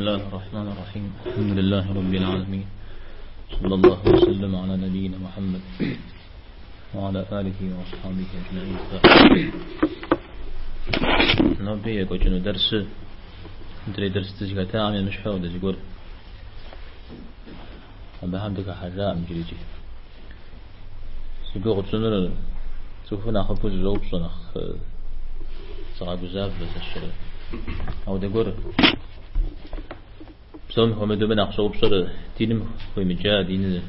الله الرحمن الرحيم الحمد لله رب العالمين صلى الله وسلم على نبينا محمد وعلى آله وأصحابه أجمعين. Нобэ екӏуэкӏыну дерсыр мыдрей дерс дызыхэтам емыщхьу дызыгуэр абыхэм дыхыхьэжаӏым иджырикӏи. Зи гугъу тщӏынур цӏыхур нэхъыбэу зыщӏэупщӏэ, нэхъ зыгъэгузавэ зэщэрэ. Ауэдэ гуэр псом хуэмыдэу абы нэхъ щӏэупщӏэр диным хуемыджа, диныр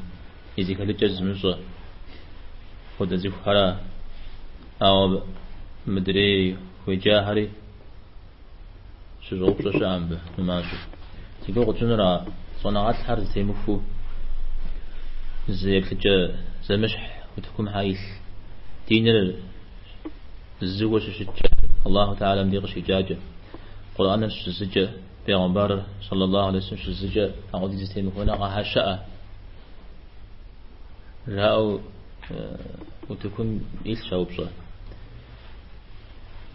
и зэхэлъыкӏэ зымыщӏэ хуэдэ цӏыхухьэра. Ауэ мыдрей хуеджахэри щыщӏэупщӏэ щыӏэ мыбы мымащӏэу. Зи гугъу тщӏынур а щӏэныгъэлӏхэр зэтемыхуэу зы еплъыкӏэ зэмыщхь утыкум щхьэ илъ диныр зыуэ щыщыткӏэ, Аллаху Тэхьэлам дей къыщикӏакӏэ, Къурӏэныр щызыкӏэ, Пегъэмбарыр, саллаллаху алейхи вассалам, щызыкӏэ, апхуэдиз зэтемыхуэныгъэ щхьэ щыӏэ жаӏэу утыкум илъщ а упщӏэр.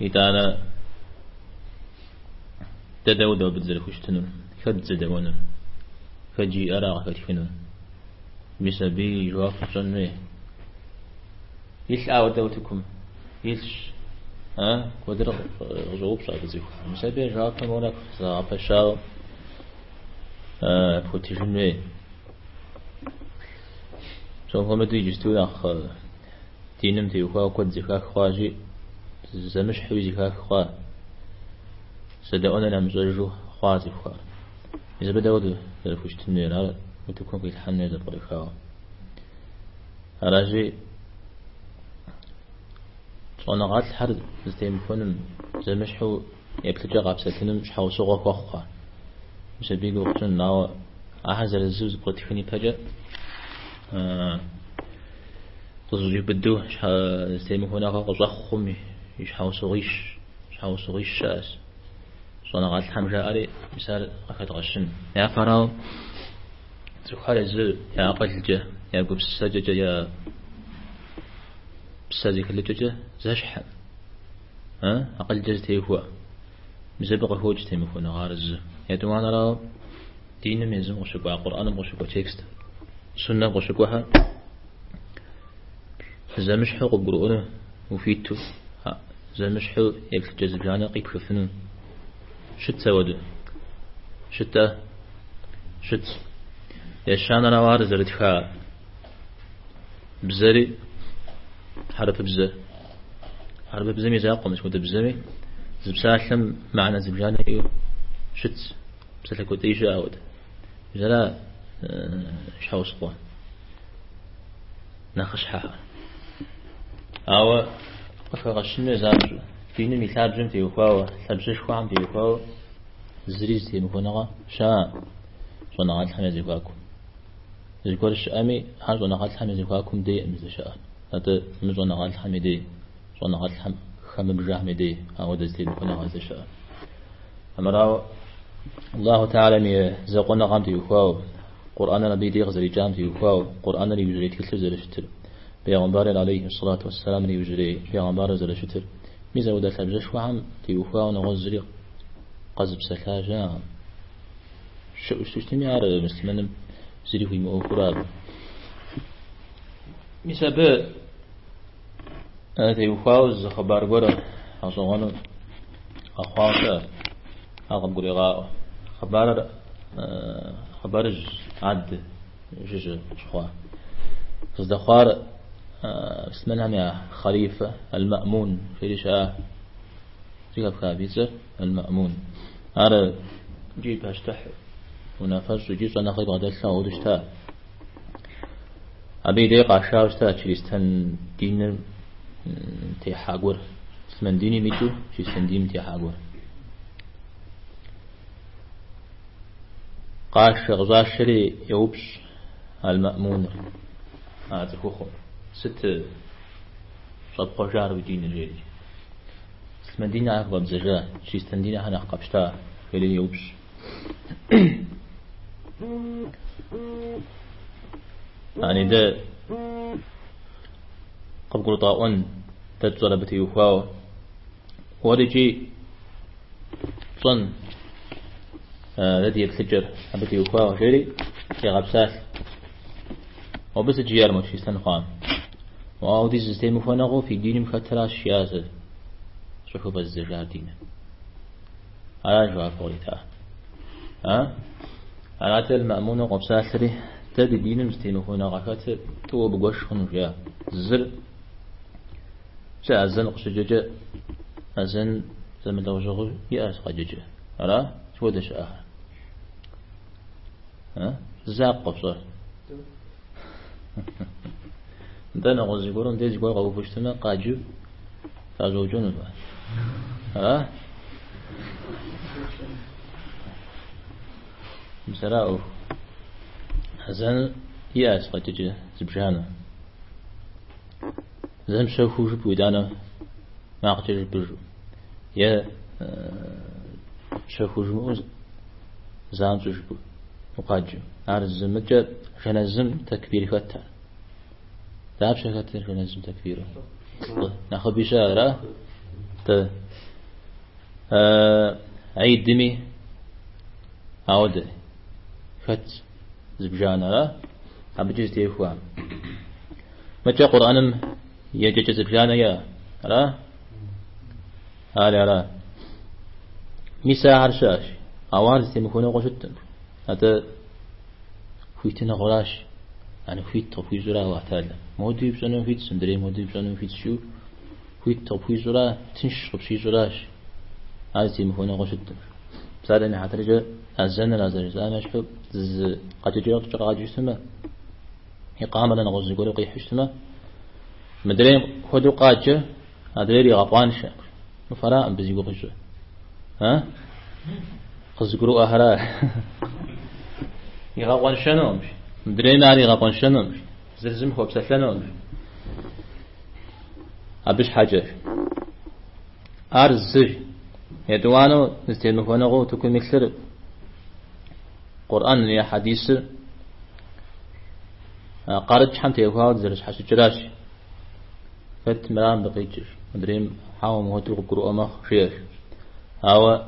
Итӏанэ дэ дауэ абы дызэрыхущытынур? Хэт дызэдэӏуэнур? Хэт жиӏэра къыхэтхынур? Мис абы и жэуап тщӏэн хуей. Илъ ауэдэ утыкум? Илъщ. А? Куэдыр къыщӏоупщӏэ абы цӏыхухэр. Мис абы и жэуапым уэ нэхъ зэгъэпэщауэ пхуэтыжын хуей. Псом хуэмыдэу иджысту нэхъ диным теухуауэ куэд зэхах хъуащи, зэмыщхьуи зэхах хъуа, зэдэӏуэныр ямыщӏэжу хъуа цӏыхухэр. Мис абы дауэ зэрыхущытын хуейр, ар утыкум къилъхьэн хуей зэпкърыхауэ. Аращи, щӏэныгъэлӏхэр зэтемыхуэным, зэмыщхьу еплъыкӏэ къапсэлъыным щхьэусыгъуэ хуэхъухэр. Мис абы и гугъу тщӏын, ауэ ахэр зырызу зэпкърытхын ипэкӏэ къызэщӏиубыдэу зэтемыхуэныгъэ къыщӏэхъум и щхьэусыгъуищ, щхьэусыгъуищ щыӏэщ. Щӏэныгъэлӏхэм жаӏэри, мис ар къыхэдгъэщын. Япэрауэ, цӏыхухэр езы я акъылкӏэ, я гупсысэкӏэкӏэ, я псэ зэхэлъыкӏэкӏэ зэщхьэкъым. Акъылкӏэ зэтехуэ. Мис абы къыхокӏ зэтемыхуэныгъэ, ар зы. Етӏуанэрауэ, диным езым къыщыкӏуа, Къурӏэным къыщыкӏуэ текст, суннэм къыщыкӏуэхэр зэмыщхьу къыбгурыӏуэну ухуиту, зэмыщхьу еплъыкӏэ зыбжанэ къипхыфыну щытщ ауэдэу. Щытӏэ? Щытщ. Ещанэрауэ, ар зэрытха бзэри хьэрыпыбзэ. Хьэрыпыбзэм и закъуэм, сыт хуэдэ бзэми зы псалъэм мыхьэнэ зыбжанэ иӏэу щытщ, псалъэ куэдӏей щыӏэ ауэдэ. Мис ара щхьэусыгъуэ нэхъыщхьэхэр. Ауэ къыхэгъэщын хуей занщӏэу, диным и лъабжьэм теухуауэ, лъабжьэшхуэхэм теухуауэ зыри зэтемыхуэныгъэ щыӏэкъым щӏэныгъэлӏхэм я зэхуакум. Зыгуэр щыӏэми, ар щӏэныгъэлӏхэм я зэхуакум дейкъым здэщыӏэр. Атӏэ мыщӏэныгъэлӏхэм и дей, щӏэныгъэлӏхэм хэмыбжэхэм и дей ауэдэ зэтемыхуэныгъэ здэщыӏэр. Армырауэ, Аллаху Тэхьэлам и закъуэныгъэм теухуауэ, Къурӏэныр абы и дей къызэрикӏам теухуауэ, Къурӏэныр иужьрей тхылъыр зэрыщытыр, Пегъэмбарыр алейхи ссалату уэссэламыр иужьрей пегъэмбарыр зэрыщытыр, мис ауэдэ лъабжьэшхуэхэм теухуауэ нэгъуэщӏ зыри къэзыпсэлъа щыӏэкъым. Щыӏэу щытми, ар муслъымэным зыри хуимыӏуэхура абы. Мис абы теухуауэ зы хъыбар гуэр гъэщӏэгъуэну къэхъуауэ щыӏэ, ар къыбгурегъаӏуэ. Хъыбарыр хъыбарыжь адэ жыжьэ щыхъуа. Къыздэхъуар муслъымэнхэм я хъалифэ Аль-Маӏмун жери щыӏа. Зэхэфха абы и цӏэр Аль-Маӏмун. Ар икӏи пащтыхь унафэщӏ икӏи щӏэныгъи бгъэдэлъу ауэдэу щыта. Абы и дей къашауэ щыта чристэн диным техьа гуэр. Муслъымэн диным икӏыу чристэн диным техьа гуэр. Къашэ къыщӏашэри еупщӏ Аль-Маӏмуныр, а цӏыхухъум. Сыт щӏэпхъуэжар уи диныр, жери. Муслъымэн диныр щхьэ хыфӏэбдзэжа, чристэн диныр щхьэ нэхъ къэпщта, жери еупщӏ. Ани дэ къыбгурыдгъэӏуэн дэ тщӏэр абы теухуауэ. Уэрикӏи пщӏэн. Дэ ди еплъыкӏэр абы теухуауэ жери егъэпсалъэ. Абы сыт жиӏэр мо чристэн хъуам? Ауэдиз зэтемыхуэныгъэу фи диным хэтыращ жиӏа сэ щӏыхыфӏэздзэжар диныр. Ара жэуап кърита. А? Арати Аль-Ма'муныр къопсалъэри, дэ ди диным зэтемыхуэныгъэ хэтыр тӏууэ бгуэш хъуну жиӏа. Зыр сэ азэн къыщыджэкӏэ азэн зэмылӏэужьыгъуэу иӏэщ къэджэкӏэ. Ара? Сыт хуэдэ щыӏэхэр? А? Закъуэ пщӏэр. Нтӏэ нэгъуэщӏ зыгуэрым дей зыгуэр къэуву щытмэ, къаджэу фащӏэукӏынут. Ара? Мис ара ӏуэху. Азэн иӏэщ къэджэкӏэ зыбжанэ. Зэм щэхуу жыпӏэу, итӏанэ макъкӏэ жыпӏэжу. Е щэхуу жумыӏэу занщӏэу жыпӏэу укъаджэу. Ар зымыкӏэ жэназым тэкбир хэт ар. Дапщэ хэтыр жэназым тэкбиру? Плӏы. Нэхъыби щыӏэ, ара? Тӏэ. Гьидми ауэдэ хэт зыбжанэ, ара? Абыкӏи зэтехуа. Мыкӏэ Къурӏэным еджэкӏэ зыбжанэ иӏэ, ара? Ари ара. Мис ахэр щыӏэщ, ауэ ар зэтемыхуэныгъэу щыткъым. Атӏэ хуитыныгъэращ, ани хуит къыпхуищӏура Аллахь Тэхьэлам. Модэуи пщӏэну хуитщ, мыдрей модэуи пщӏэну хуитщ жиӏэу хуит къыпхуищӏура, тынш къыпщищӏуращ. Ар зэтемыхуэныгъэу щыткъым. Псалъэм и хьэтыркӏэ азэныр а зэрыжысӏам ещхьу зы къэджэкӏэ къаджэу щытмэ, икъамэрэ нэгъуэщӏ зыгуэру къихьу щытмэ, мыдрейм хуэдэу къаджэ, адрейр игъэкъуаншэ. Мы фэраӏым абы зи гугъу ищӏыр. А? Къызыгурыӏуэхэра? Игъэкъуэншэнукъым. Мыдрейм ар игъэкъуэншэнукъым. Зыр зым хуэпсэлъэнукъым. Абы щхьэкӏэ. Ар зыр. Етӏуанэу зэтемыхуэныгъэу утыкум илъыр Къурӏэн е хьэдисыр къарыкӏхэм теухуауэ дызэрыщхьэщыкӏыращ. Хэт мыра мыбы къикӏыр, мыдрейм хьэуэ мыхуэдэу къыбгурыӏуэ мэхъу, жиӏэщ. Ауэ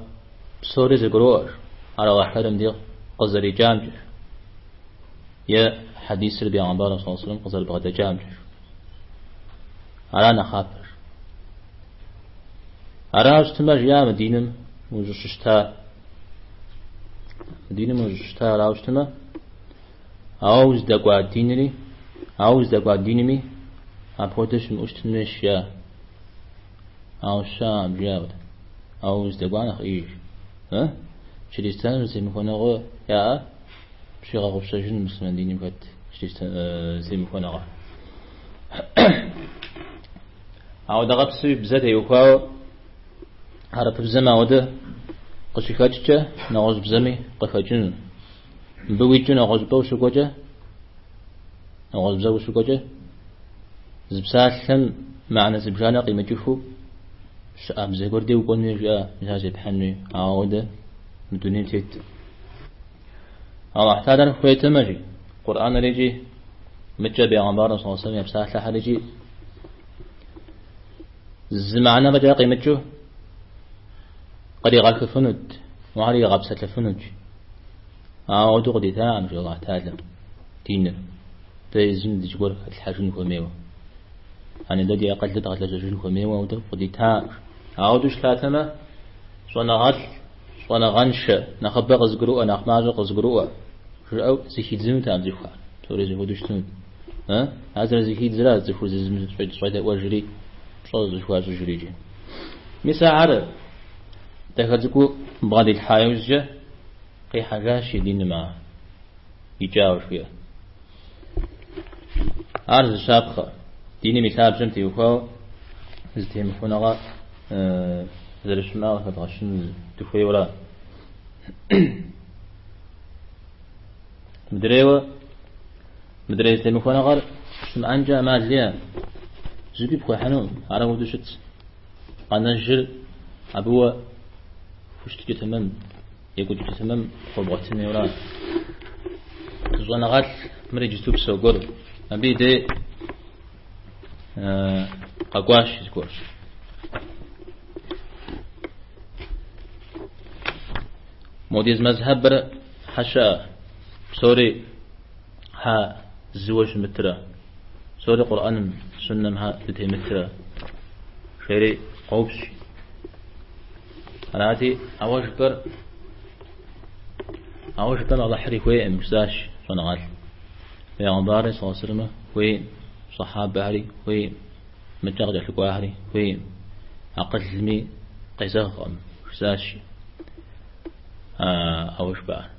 псори зэгуроӏуэщ, ар Аллахь Тэхьэлам дей къызэрикӏамкӏэщ е хьэдисыр бегъымбарым саллаллаху алейхи вассалам къызэрыбгъэдэкӏамкӏэщ. Ара нэхъапэщ. Ара щытмэ, жиӏа мы диным ущӏыщыщта. Мы диным ущӏыщыщта арауэ щытмэ, ауэ уздэкӏуа динри, ауэ уздэкӏуа динми апхуэдэ щымыӏэу щытын хуейщ, жиӏа. Ауэ щыӏэкъым, жиӏа апхуэдэ. Ауэ уздэкӏуа нэхъ ӏеиж. Э? Чыристаным зэтемыхуэныгъэ яӏэ пщигъэгъупщэжын муслъымэн диным хэт чыристан зэтемыхуэныгъэ. Ауэ дэгъэпсуи бзэ теухуауэ хьэрыпыбзэм ауэдэ къыщыхэкӏкӏэ нэгъуэщӏ бзэми къыхэкӏыну. Мыбы уикӏыу нэгъуэщӏыпӏэ ущыкӏуэкӏэ, нэгъуэщӏ бзэ ущыкӏуэкӏэ, зы псалъэм мыхьэнэ зыбжанэ къимыкӏыху щыӏэ бзэ гуэр дей укӏуэн хуей жиӏа, мис ар зепхьэн хуей. Ауэ ауэдэ мы дунейм тет. Аллахь Тэхьэлар хуейтэмэ, жи, Къурӏэныр икӏи мыкӏэ бегъымбарым саллаллаху алейхи вассалам я псалъэхэр икӏи зы мыхьэнэ фӏэкӏа къимыкӏыу къригъэхыфынут, ар игъэпсэлъэфынут. Ауэ ауэдэу къыдитакъым, жи Аллахь Тэхьэлам, диныр. Дэ езым зыгуэр хэтлъхьэжын хуэмейуэ. Ани дэ ди акъылыр дгъэлэжьэжын хуэмейуэ ауэдэу къыдитакъым. Ауэдэу щытатэмэ, щӏэныгъэлӏ, щӏэныгъэншэ, нэхъыбэ къызыгурыӏуэ, нэхъ мащӏэ къызыгурыӏуэ, жиӏэу зыхидзынутэкъым цӏыхухэр. Псори зэхуэдэу щытынут. Ар зэрызэхидзыра цӏыхур зы зым щӏедэӏуэжри, пщӏэ зыхуащӏыжри икӏи. Мис ар дахэ цӏыкӏуу бгъэдилъхьа иужькӏэ къихьэжащ и диным ар икӏауэ жиӏэ. Ар зы щапхъэ, диным и лъабжьэм теухуауэ зэтемыхуэныгъэ зэрыщымыӏэр къыхэдгъэщын дыхуейуэра. Мыдрейуэ, мыдрей зэтемыхуэныгъэр щымыӏэнкӏэ ӏэмал иӏэ, зыпи пхуэхьынукъым, ар ауэдэу щытщ. Къэнэжыр абы уэ хущытыкӏэ тэмэм, екӏуэкӏыкӏэ тэмэм хуэбгъуэтын хуейуэра. Зы щӏэныгъэлӏ мыр иджысту псэу гуэр, абы и дей къэкӏуащ зыгуэр. Модиз мэзхьэбыр хьэ щыӏэ, псори хьэ зыуэ щымытрэ, псори Къурӏэным, суннэм хьэ дытемытрэ, жери къоупщӏ. Арати, ауэ жыпӏэр, ауэ жыпӏэм Алыхьри хуейкъым, жысӏащ щӏэныгъэлӏ. Пейгъэмбарри саллаллаху алейхи вассалам хуейкъым, сахьабэхэри хуейкъым, мыкӏэ къыкӏэлъыкӏуахэри хуейкъым, акъылми къезэгъкъым, жысӏащ. Ауэ жыпӏар.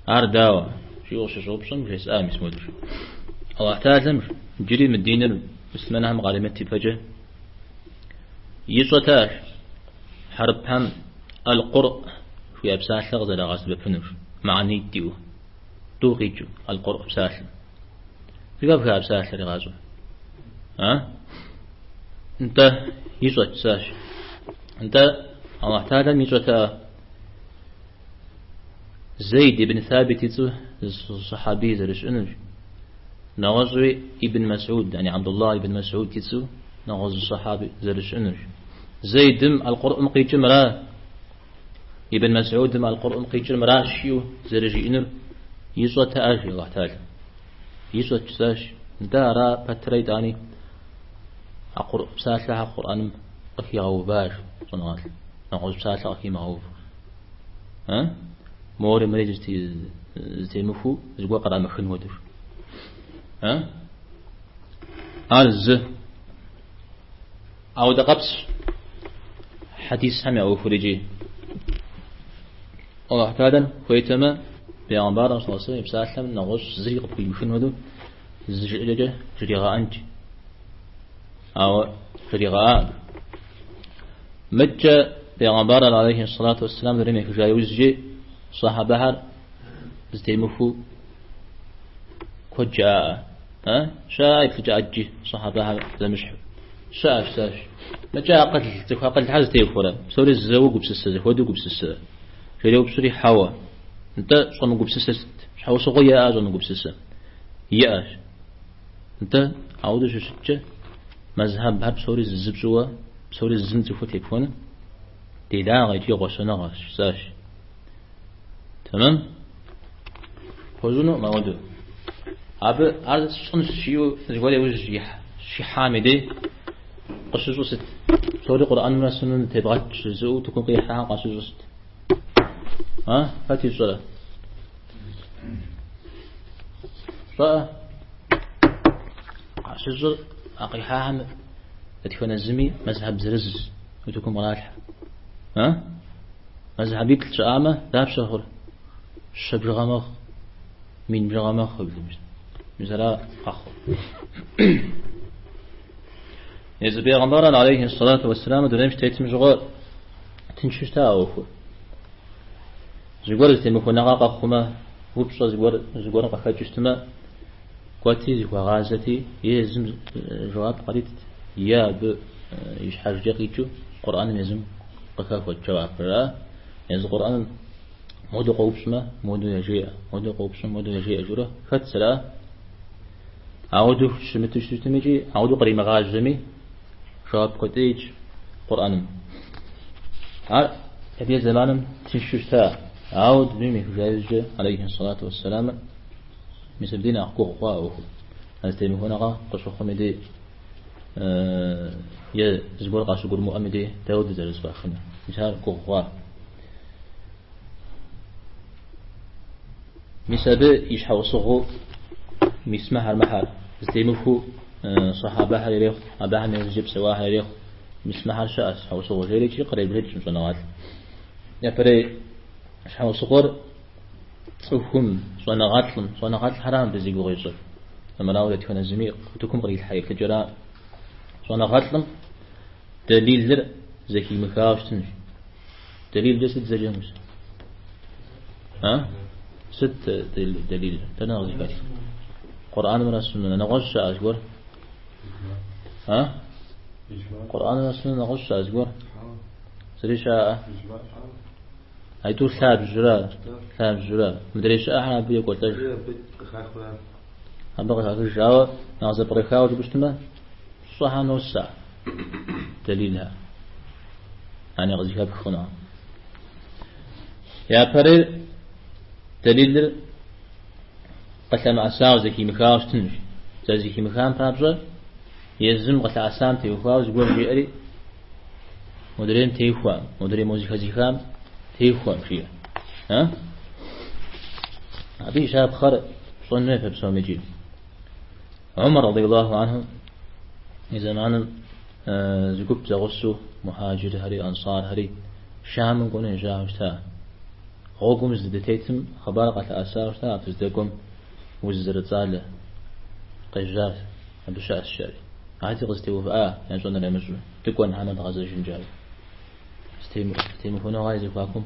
Ар дауэ? Жиӏэу къыщыщӏэупщӏэм жесӏа мис модыр. Аллахь Тэхьэлам иджыри мы диныр муслъымэнхэм къаримыт ипэкӏэ ищӏэтащ хьэрыпхэм аль-къурӏ жиӏэ псалъэ къызэрагъэсэбэпынур, мыхьэнитӏ иӏэу, тӏу къикӏыу аль-къурӏ псалъэм. Зэхэфха а псалъэр игъащӏэм? А? Нтӏэ, ищӏэт, жысӏащ. Нтӏэ, Аллахь Тэхьэлам ищӏэта Зейд ибн Сабит и цӏэу сахьаби зэрыщыӏэнур. Нэгъуэщӏуи Ибн Масуд, яни Абдуллах ибн Масуд и цӏэу нэгъуэщӏ сахьаби зэрыщыӏэнур. Зейдым аль-Къурӏым къикӏыр мыра, Ибн Масудым аль-Къурӏым къикӏыр мыращ жиӏэу зэрыжиӏэнур ищӏэтэӏэ, жи Аллахь Тэхьэлам. Ищӏэт жысӏащ. Нтӏэ ара пэтрэ итӏани а къурӏ псалъэхэр Къурӏэным къыхигъэуващ щӏэныгъэлӏ. Нэгъуэщӏ псалъэ къыхимыгъэув. А? Мори мыри зытемыхуу зыгуэр кърамыхын хуэдэу. А? Ар зы. Ауэдэ къабзэщ хьэдисхэм я ӏуэхур икӏи. Аллахь Тэхьэлам хуейтэмэ, Пейгъэмбарым саллаллаху алейхи вассалам и псалъэм нэгъуэщӏ зыри къыпхуимыхын хуэдэу зы жыӏэкӏэкӏэ жригъэӏэнкӏ. Ауэ жригъэӏакъым. Мыдкӏэ Пейгъэмбарыр алейхи сэлату уэсселам дунейм ехыжа иужькӏи сахьабэхэр зытемыхуу куэд жаӏэ. А? Щыӏэ еплъыкӏэ ӏэджи сахьабэхэр зэмыщхьу. Щыӏэщ, жысӏащ. Мыкӏэ акъыл, цӏыху акъылхэр зытехуэрэ, псори зэуэ гупсысэ, зэхуэдэу гупсысэ. Жери еупщӏри, хьэуэ. Нтӏэ, щӏэмыгупсысэ сыт? Щхьэусыгъуэ иӏэ щӏэмыгупсысэ? Иӏэщ. Нтӏэ, ауэдэу щыщыткӏэ, мэзхьэбхэр псори зы пщӏыуэ, псори зым цӏыхур тепхуэну, делагъэ икӏи гъуэщэныгъэщ, жысӏащ. Тэмэм? Пхуэщӏынукъым ауэдэу. Абы ар сщӏынщ жиӏэу зыгуэр иужь щихьам и дей къыщыщӏу сыт? Псори Къурӏэнымрэ суннэм дытебгъэт жызыӏэу утыкум къихьэхэм къащыщӏу сыт? А? Хэт ищӏэрэ? Щӏэӏэ? Къащыщӏыр а къихьахэм дэтхэнэ зыми мэзхьэб зырыз утыкум къралъхьэ. А? Мэзхьэбиплӏ щыӏамэ, дапщэ хъур? Щэ бжыгъэ мэхъу, мин бжыгъэ мэхъу абы. Мис ара къэхъур. Езы Пейгъэмбарыр алейхи сэлату уэсселам дунейм щытетым щыгъуэ тыншу щыта а ӏуэхур. Зыгуэр зытемыхуэныгъэ къэхъумэ, упщӏэ зыгуэр зыгуэрым къыхэкӏыу щытмэ, кӏуэти зыхуагъазэти, е езым жэуап къритт, е абы и щхьэжкӏэ къикӏыу Къурӏэным езым къыхэхуэт жэуапыр. Ара? Езы Къурӏэным моду къоупщӏмэ, моду яжеӏэ, моду къоупщӏмэ, моду яжеӏэ журэ хэт сэра? Ауэдэу щымыту щытым икӏи ауэдэу къримыгъажьэми, жэуап куэдӏей итщ Къурӏэным. Ар абы зэманым тыншу щыта, ауэ дунейм ехыжа иужькӏэ, алейхи сэлату уэсселам, мис абдей нэхъ гугъу хъуа ӏуэхур. Зэтемыхуэныгъэ къыщыхъум и дей е зыгуэр къащыгурымыӏуэм и дей дауэ дызэрызэфӏахынур? Мис ар гугъу хъуа. Мис абы и щхьэусыгъуэу мис мыхьэр мыхьэр зытемыхуу сахьабэхэр ирехъу, абыхэм иужькӏэ псэуахэр ирехъу, мис мыхьэр щыӏэщ щхьэусыгъуэ жери икӏи къребжэкӏым щӏэныгъэлӏ. Япэрей щхьэусыгъуэр цӏыхум, щӏэныгъэлӏым, щӏэныгъэлӏхэрам абы зи гугъу ищӏыр. Армырауэ дэтхэнэ зыми утыкум кърилъхьэ еплъыкӏэра. Щӏэныгъэлӏым дэлилыр зэхимыхауэ щытынщ. Дэлилкӏэ сыт зэджэнущ? А? Сыт дэлил? Дэнэ къызыхэтх? Къурӏэнымрэ суннэмрэ нэгъуэщӏ щыӏэ зыгуэр? А? Къурӏэнымрэ суннэмрэ нэгъуэщӏ щыӏэ зыгуэр? Зыри щыӏэӏэ? Айтӏур лъабжьра, лъабжьра. Мыдрей щыӏэхэр абы екӏуэлӏэж. Абы къыхахыж, ауэ нэхъ зэпкърыхауэ жыпӏэу щытмэ, пщӏыхьэ нос ар, дэлилхэр. Ани къызыхэпх хъуну. Япэрейр дэлилыр къылъэмыӏэсауэ зэхимыхауэ щытынущ. Зэрызэхимыхам папщӏэ езым къылъэӏэсам теухуауэ зыгуэр жиӏэри, модрейм техуэм, модрей мо зэхэзыхам техуэм жиӏэ. А? Абы и щапхъэр пщӏэн хуей фэ псом икӏи. Умар радиаллаху анху и зэманым зы гуп зэгъусэу мухьаджирхэри, ансархэри Шамым кӏуэну ежьауэ щыта. Гъуэгум здытетым хъыбар къалъэӏэсауэ щыта, а фыздэкӏуэм уз зэрыцӏалэ къежьащ, абы щыӏэщ жари. Арати къызэтеувыӏа, ящӏэнур ямыщӏэу, дыкӏуэн хьэмэ дгъэзэжын жари. Зэтемыхуэныгъэ я зэхуакум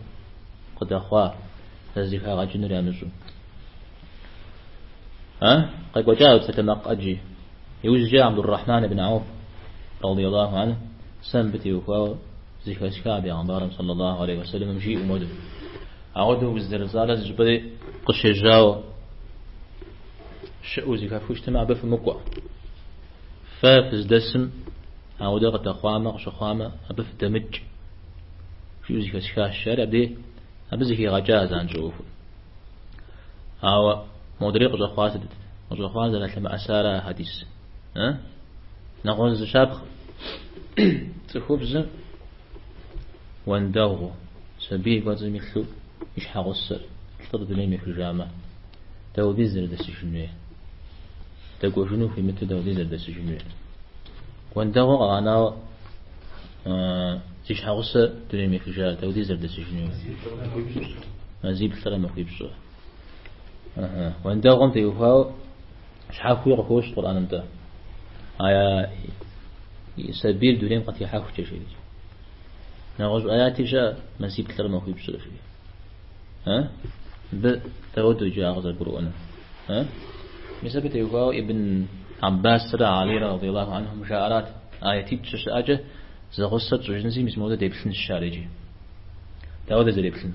къыдэхъуа, зэрызэхагъэкӏынур ямыщӏэу. А? Къекӏуэкӏа псалъэмакъ ӏэджи. Иужькӏэ Абдуррахьман ибн Ауф, радиаллаху анху, сэ мыбы теухуауэ зэхэсха бегъымбарым саллаллаху алейхи вассаламым жиӏэу модэу. Ауэдэу уз зэрыцӏалэ зыщӏыпӏэри къыщежьауэ щыӏэу зэхэфхыу щытмэ, абы фымыкӏуэ. Фэ фыздэсым ауэдэ къыдэхъуамэ, къыщыхъуамэ, абы фыдэмыкӏ. Жиӏэу зэхэсхащ, жари абдей абы зэхигъэкӏа занщӏэу ӏуэхур. Ауэ модрей къыщӏэхъуар сытыт? Къыщӏэхъуар зэралъэмыӏэсара хьэдис. Нэгъуэщӏ зы щапхъэ. Цӏыхубзым уэндэгъуу, сабий и кӏуэцӏым илъу и щхьэгъусэр, лӏыр дунейм ехыжамэ, дауэдиз зэрыдэсыжын хуейр? Дэкӏуэжыну хуимыту дауэдиз зэрыдэсыжын хуейр? Уэндэгъуу къэгъэнауэ зи щхьэгъусэ дунейм ехыжар, дауэдиз зэрыдэсыжын хуейр? Мазиплӏрэ махуипщӏрэ. Уэндэгъум теухуауэ щхьэхуи къыхощ Къурӏэным-тӏэ. А сабийр дунейм къытехьэхукӏэ жери. Нэгъуэщӏ аяти щыӏэ мазиплӏрэ махуипщӏрэ жери. А? Мыбы дауэдэу иджы ар къызэрыбгурыӏуэнур? А? Мис абы теухуауэ Ибн Аббасрэ Алирэ радиаллаху анхум жаӏарат, аятитӏ щыщыӏэкӏэ зэгъусэ тщӏыжынси, мис модэ деплъынщ жаӏэр иджы. Дауэ дызэреплъын?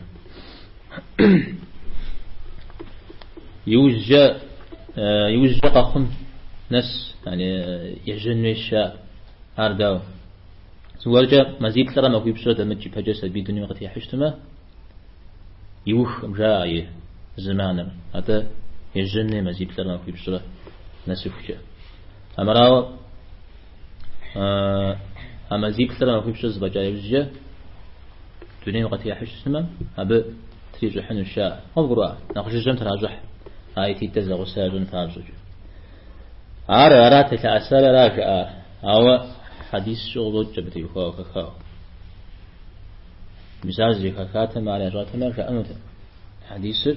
Иужькӏэ иужькӏэ къэхъум нэс, яни ежьэн хуейщ жаӏэ. Ар дауэ? Зыгуэркӏэ мазиплӏрэ махуипщӏрэ дэмыкӏ ипэкӏэ сабий дунейм къытехьэу щытмэ, иухкъым жаӏэ и зэманыр. Атӏэ ежьэн хуей мазиплӏрэ махуипщӏрэ нэсыхукӏэ. Амырауэ а мазиплӏрэ махуипщӏрэ зэфӏэкӏа иужькӏэ дунейм къытехьэу щытмэ, абы трищӏыхьынущ жаӏэ. Къывгурыӏуа? Нэхъ жыжьэм тращӏыхь аятитӏыр зэгъусэ ящӏын папщӏэкӏэ. Ар арат лъэӏэсар ара жаӏар. Ауэ хьэдис щыӏэу къыщӏокӏ абы теухуауэ хэхауэ. Мис ар зэхахатэмэ, ар ящӏатэмэ, жаӏэнутэкъым. Хьэдисыр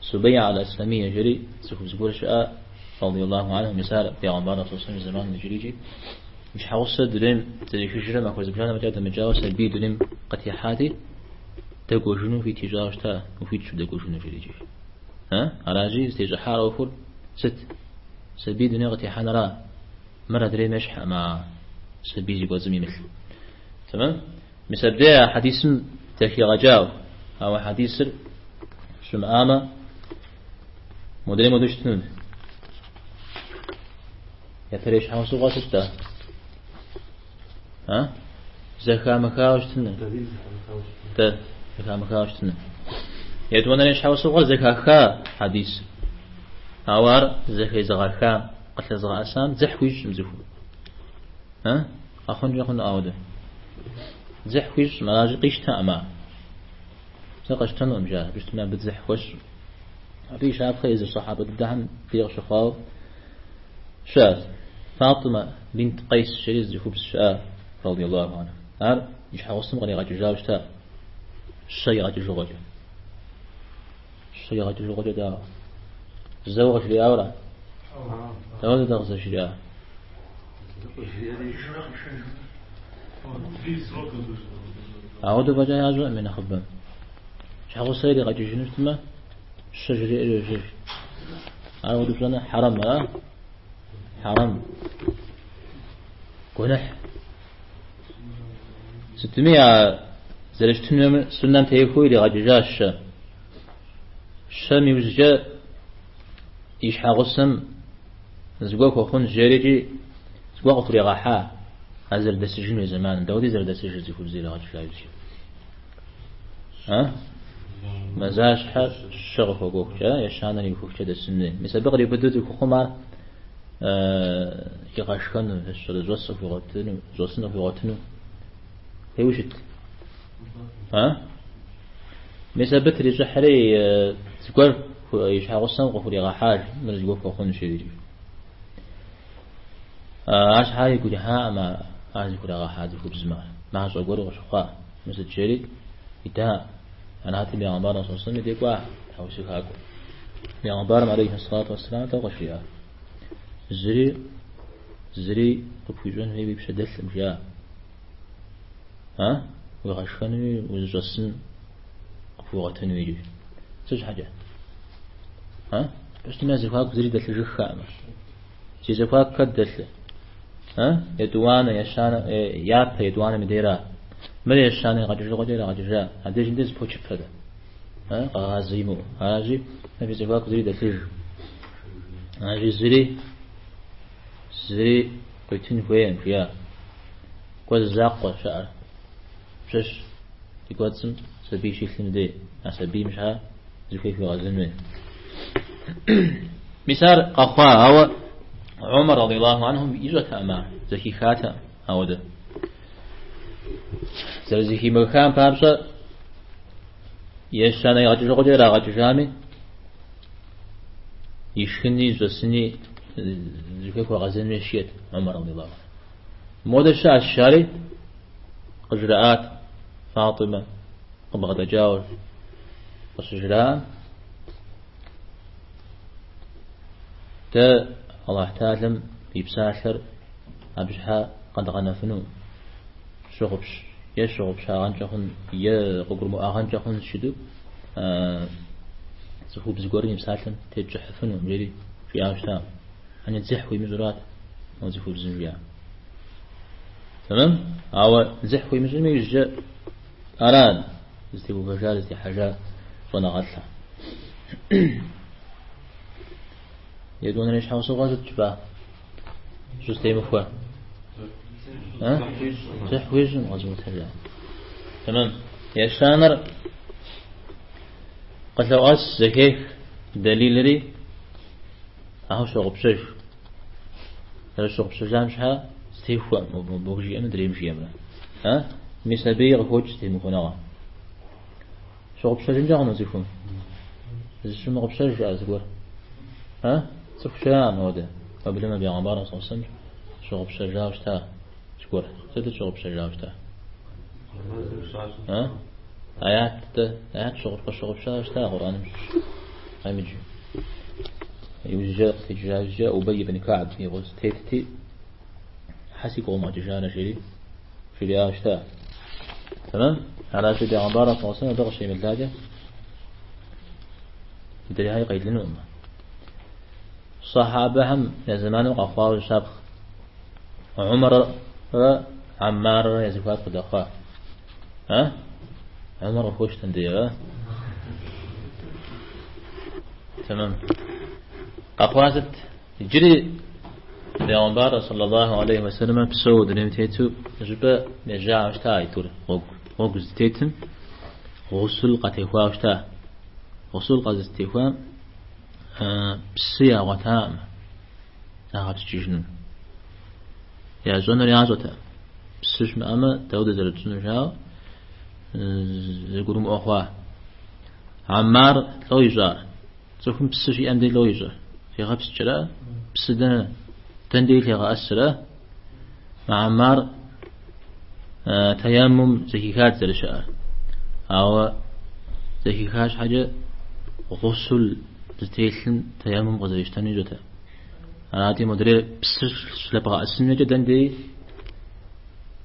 Субейя аль-Асламия жери цӏыхубз гуэр щыӏа, радиаллаху анху, мис ар бегъымбар саллаллаху алейхи вассалам и зэманым иджырикӏи и щхьэгъусэ дунейм зэрехыжрэ махуэ зыбжанэ фӏэкӏа дэмыкӏауэ сабий дунейм къытехьати, дэкӏуэжыну хуит ищӏауэ щыта, ухуитщ удэкӏуэжыну жери икӏи. А? Аращи, зытещӏыхьар ӏуэхур сыт? Сабий дунейм къытехьэнра? Мыр адрейм ещхьэкъым, а сабий зи кӏуэцӏым имылъ. Тэмэм? Мис абдей а хьэдисым зэхигъэкӏауэ. Ауэ хьэдисыр щымыӏамэ, модрейм хуэдэу щытынут. Япэрей щхьэусыгъуэр сыт-тӏэ? А? Зэхамыхауэ щытыну. Дэ зэхамыхауэ щытыну. Етӏуанэрей щхьэусыгъуэр зэхаха хьэдис. Ауэ ар зэхезыгъэхам, къылъэзыгъэӏэсам дзыхь хуищӏым цӏыхум. А? Къэхъункӏэ хъуну ауэдэ. Дзыхь хуищӏым, аращи къищтэкъым ар. Сэ къэсщтэнукъым, жаӏэ, абы щытмэ абы дзыхь хуэсщӏым. Абы и щапхъэ езы сэхьабэ дыдэхэм дей къыщыхъуауэ щыӏэщ. Фатӏимэ бинт Къейс жери зы цӏыхубз щыӏа, радиаллаху анха. Ар и щхьэгъусэм къригъэкӏыжауэ щыта, щэ игъэкӏыжыгъуэкӏэ. Щэ игъэкӏыжыгъуэкӏэ дауэ? Зэуэ къыжриӏауэра? Дауэ дыдэ къызэрыжриӏар? Ауэдэу фӏэкӏа ящӏэкъым и нэхъыбэм. Щхьэгъусэ иригъэкӏыжыну щытмэ, щэ жреӏэри йожьэж. Ар ауэдэу пщӏэныр хьэрэм, ара? Хьэрэм. Гуэныхь. Сытми а зэрыщытын суннэм техуэу иригъэкӏыжащ щэ. Щэм иужькӏэ и щхьэгъусэм зыгуэр хуэхъунщ жерикӏи зыгуэр къыхуригъэхьа а зэрыдэсыжыну и зэманым. Дауэди зэрыдэсыжыр цӏыхубз иригъэкӏыжа иужькӏэ? А? Мазащхьэ щэ къыхуэкӏуэхукӏэ, ещанэр иухыхукӏэ дэсын хуей. Мис абы къриубыдэу цӏыхухъум ар игъэшхэну, щӏэс къыхуигъуэтыну, щӏэсын къыхуигъуэтыну хуейуэ щыт. А? Мис абы трищӏыхьри зыгуэр и щхьэгъусэм къыхуригъэхьащ, мыр зыгуэр хуэхъунщ жери. Арщхьа игу ирихьаӏым ар зыхурагъэхьа цӏыхубзым ар. Мащӏэ гуэру къыщыхъуа. Мыр сыт жери ида. Арати, бегъымбарым саллаллаху алейхи вассалам дей кӏуа тхьэусыхакӏуэ. Бегъымбарым алейхи ссалату вассалам тӏэу къыжриӏа. Зыри, зыри къыпхуищӏэн хуей уи пщэ дэлъым, жиӏа. А? Уигъэшхэнуи узыщӏэсын къыпхуигъуэтыну иджы. Сыт щхьэкӏэ? А? Пщтым я зэхуаку зыри дэлъыжыххэкъым. Зи зэхуаку хэт дэлъы? А? Етӏуанэ, ещанэ, япэ етӏуанэм и дейра. Мыр ещанэ игъэкӏыжыгъуэкӏэ ирагъэкӏыжа. Абдежым дей зыпочыпэ. А? Къэгъазэ имыӏэу. Аращи, фи зэхуаку зыри дэлъыж. Аращи, зыри, зыри къуитын хуейкъым, жиӏа. Кӏуэ зы закъуэ щыӏэр. Пщэщ и кӏуэцӏым сабий щилъым дей, а сабийм щхьа зыхуей хуигъэзэн хуей. Мис ар къэхъуа, ауэ Умар радиаллаху анхум ищӏэтэкъым ар, зэхихатэкъым ауэдэ. Зэрызэхимыхам папщӏэ ещанэ игъэкӏыжыгъуэкӏэ ирагъэкӏыжами, ишхыни, щӏэсыни зыхуей хуэгъэзэн хуейщ жиӏэт Умар радиаллаху анху. Модэ щыӏэщ жари къыжраӏат Фатимэ къыбгъэдэкӏауэ къыщыжраӏэм, дэ Аллахь Тэхьэлам и псалъэр абы щхьэ къэдгъэнэфыну щыгъупщ, е щыгъупщагъэнкӏэ хъун, е къыгурымыӏуагъэнкӏэ хъун жытӏэу цӏыхубз гуэрым и псалъэм тетщӏыхьыфыну, жери жиӏауэ щытам. Ани дзыхь хуимыщӏурат мо цӏыхубзым жиӏа. Тэмэм? Ауэ дзыхь хуимыщӏми иужькӏэ ара зытеувэжар, зытехьэжа щӏэныгъэлӏхэр. Етӏуанэрей щхьэусыгъуэ сыт жыпӏа? Щӏызэтемыхуэ. Дзыхь хуищӏым къэзымытэжа. Тэмэм. Ещанэр къылъоӏэс зэхех дэлилри Ахэр щогъупщэж. Зэрыщыгъупщэжам щхьэ зэтехуэ мобы жиӏэмрэ адрейм жиӏэмрэ. А? Мис абыи къыхокӏ зэтемыхуэныгъэ. Щыгъупщэжынкӏэ хъуну цӏыхум? Зыщымыгъупщэж щыӏэ зыгуэр. А? Цӏыху щыӏэкъым ауэдэ. Уеблэмэ бегъымбарым саллаллаху алейхи вассалам щыгъупщэжауэ щыта зыгуэр. Сытыт щыгъупщэжауэ щыта? А? Аят дэ, аят къыщыгъупщауэ щыта Къурӏэным щыщ. Къемыджэу. Иужькӏэ къытекӏыжа иужькӏэ Убай ибн Кааб и гъусэ тетти, хьэ сигу къыумыгъэкӏыжарэ жери, жриӏауэ щыта. Тэмэм? Аращи, бегъымбарым саллаллаху алейхи вассалам абы къыщемылакӏэ, мыдрейхэри къелынукъым. Сахьабэхэм я зэманым къэхъуауэ щапхъ. Умаррэ Аммаррэ я зэхуаку къыдэхъуа. А? Умар къыхуощтэн дей, а? Тэмэм. Къэхъуа сыт? Иджыри бегъымбар саллаллаху алейхи вассалам псэу дунейм тету зыщӏыпӏэ ежьауэ щыта аитӏур гъуэгу. Гъуэгу здытетым гъусул къатехуауэ щыта. Гъусул къазытехуам псы ягъуэтакъым загъэпскӏыжыну. Ящӏэнур ящӏэтэкъым. Псы щымыӏэмэ, дауэ дызэрытщӏынур жаӏэу зэгурымыӏуэ хъуа. Аммар лӏо ищӏа. Цӏыхум псы щиӏэм дей лӏо ищӏэр. Зигъэпскӏрэ, псы дэнэ, дэн дей лъегъэӏэсрэ. Мы Аммар таяммум зэхихат зэрыщыӏэр. Ауэ зэхиха щхьэкӏэ гъусул зытелъым таяммум къызэрищтэну ищӏэтэкъым. Арати, модрейр псы щылъэбгъэӏэсынумкӏэ дэн дей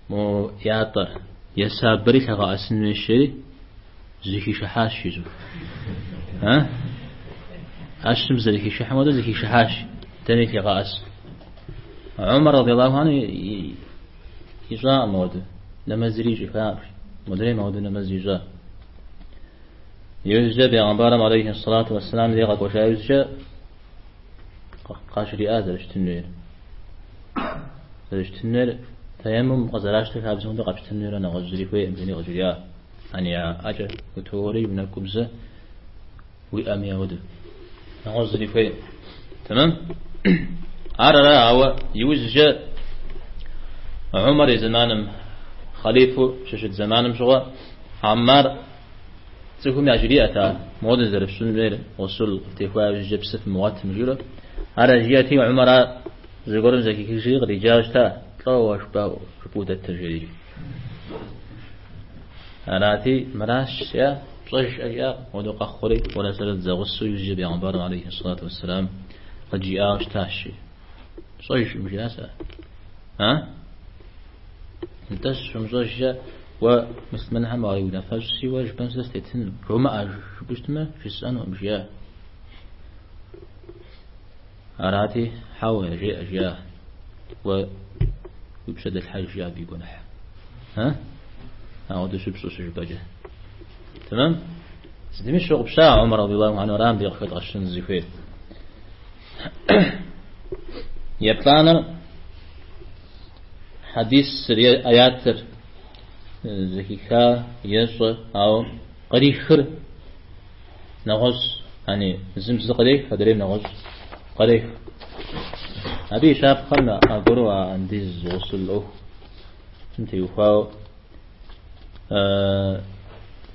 мо ятӏэр е сабэри лъэгъэӏэсын хуейщ жери зыхишыхьащ жиӏэу. А? ӏэщым зэрыхишыхьым хуэдэу зыхишыхьащ, дэни лъигъэӏэс. Умар радиаллаху анху ищӏакъым ауэдэ, нэмэзри ищӏыхакъым. Модрейм ауэдэ нэмэз ищӏа. Иужькӏэ бегъымбарым алейхи ссалату уассалам дей къэкӏуэжа иужькӏэ къажриӏа зэрыщытын хуейр. Зэрыщытын хуейр таяммум къызэращтэ хабзэм хуэдэу къэпщтэн хуейрэ нэгъуэщӏ зыри хуейкъым, жери къыжриӏа. Ани ӏэкӏэ утоуэри уи нэкӏубзэ уи ӏэми ауэдэ. Нэгъуэщӏ зыри хуейкъым. Тэмэм? Ар ара, ауэ иужькӏэ Умар и зэманым, хъалифу щыщыт зэманым щыгъуэ, Аммар цӏыхум яжриӏэт ар, модэ зэрыфщӏын хуейр, гъусул къыфтехуа иужькӏэ псы фымыгъуэтым, жиӏэурэ. Ар яжриӏэти, Умар ар зыгуэрым зэхихыжри къриджауэ щыта, лӏо уэ жыпӏэу дэтыр, жери. Арати, мыращ, жиӏа, пщӏэжӏэ, жиӏа, модэ къэхъури, уэрэ сэрэ дызэгъусэу иужькӏэ бегъымбарым алейхи сэлату уэсселам къыджиӏауэ щытащ, жи. Пщӏэжкъым, жиӏа сэ. А? Нтӏэ, щумыщӏэжкӏэ, уэ муслъымэнхэм уариунафэщӏщи, уэ жыпӏэм сэ сытетыну. Жомыӏэ, жыпӏэу щытмэ, жысӏэнукъым, жиӏа. Арати, хьэуэ, жеӏэ, жиӏа. Уэ уи пщэ дэлъхьэж, жиӏа абы и гуэныхь. А? Ауэдэ щыпщӏу щыжыпӏэкӏэ. Тэмэм? Сытми щыгъупща Умар радиаллаху анху арам ди къыхэдгъэщын зыхуейр. Еплӏанэр хьэдисыр е аятыр зэхиха ещӏэ, ауэ кърихыр нэгъуэщӏ, ани зым зы кърех, адрейм нэгъуэщӏ кърех. Абы и щапхъэр аргуэру а андез гъусул ӏуэхум теухуауэ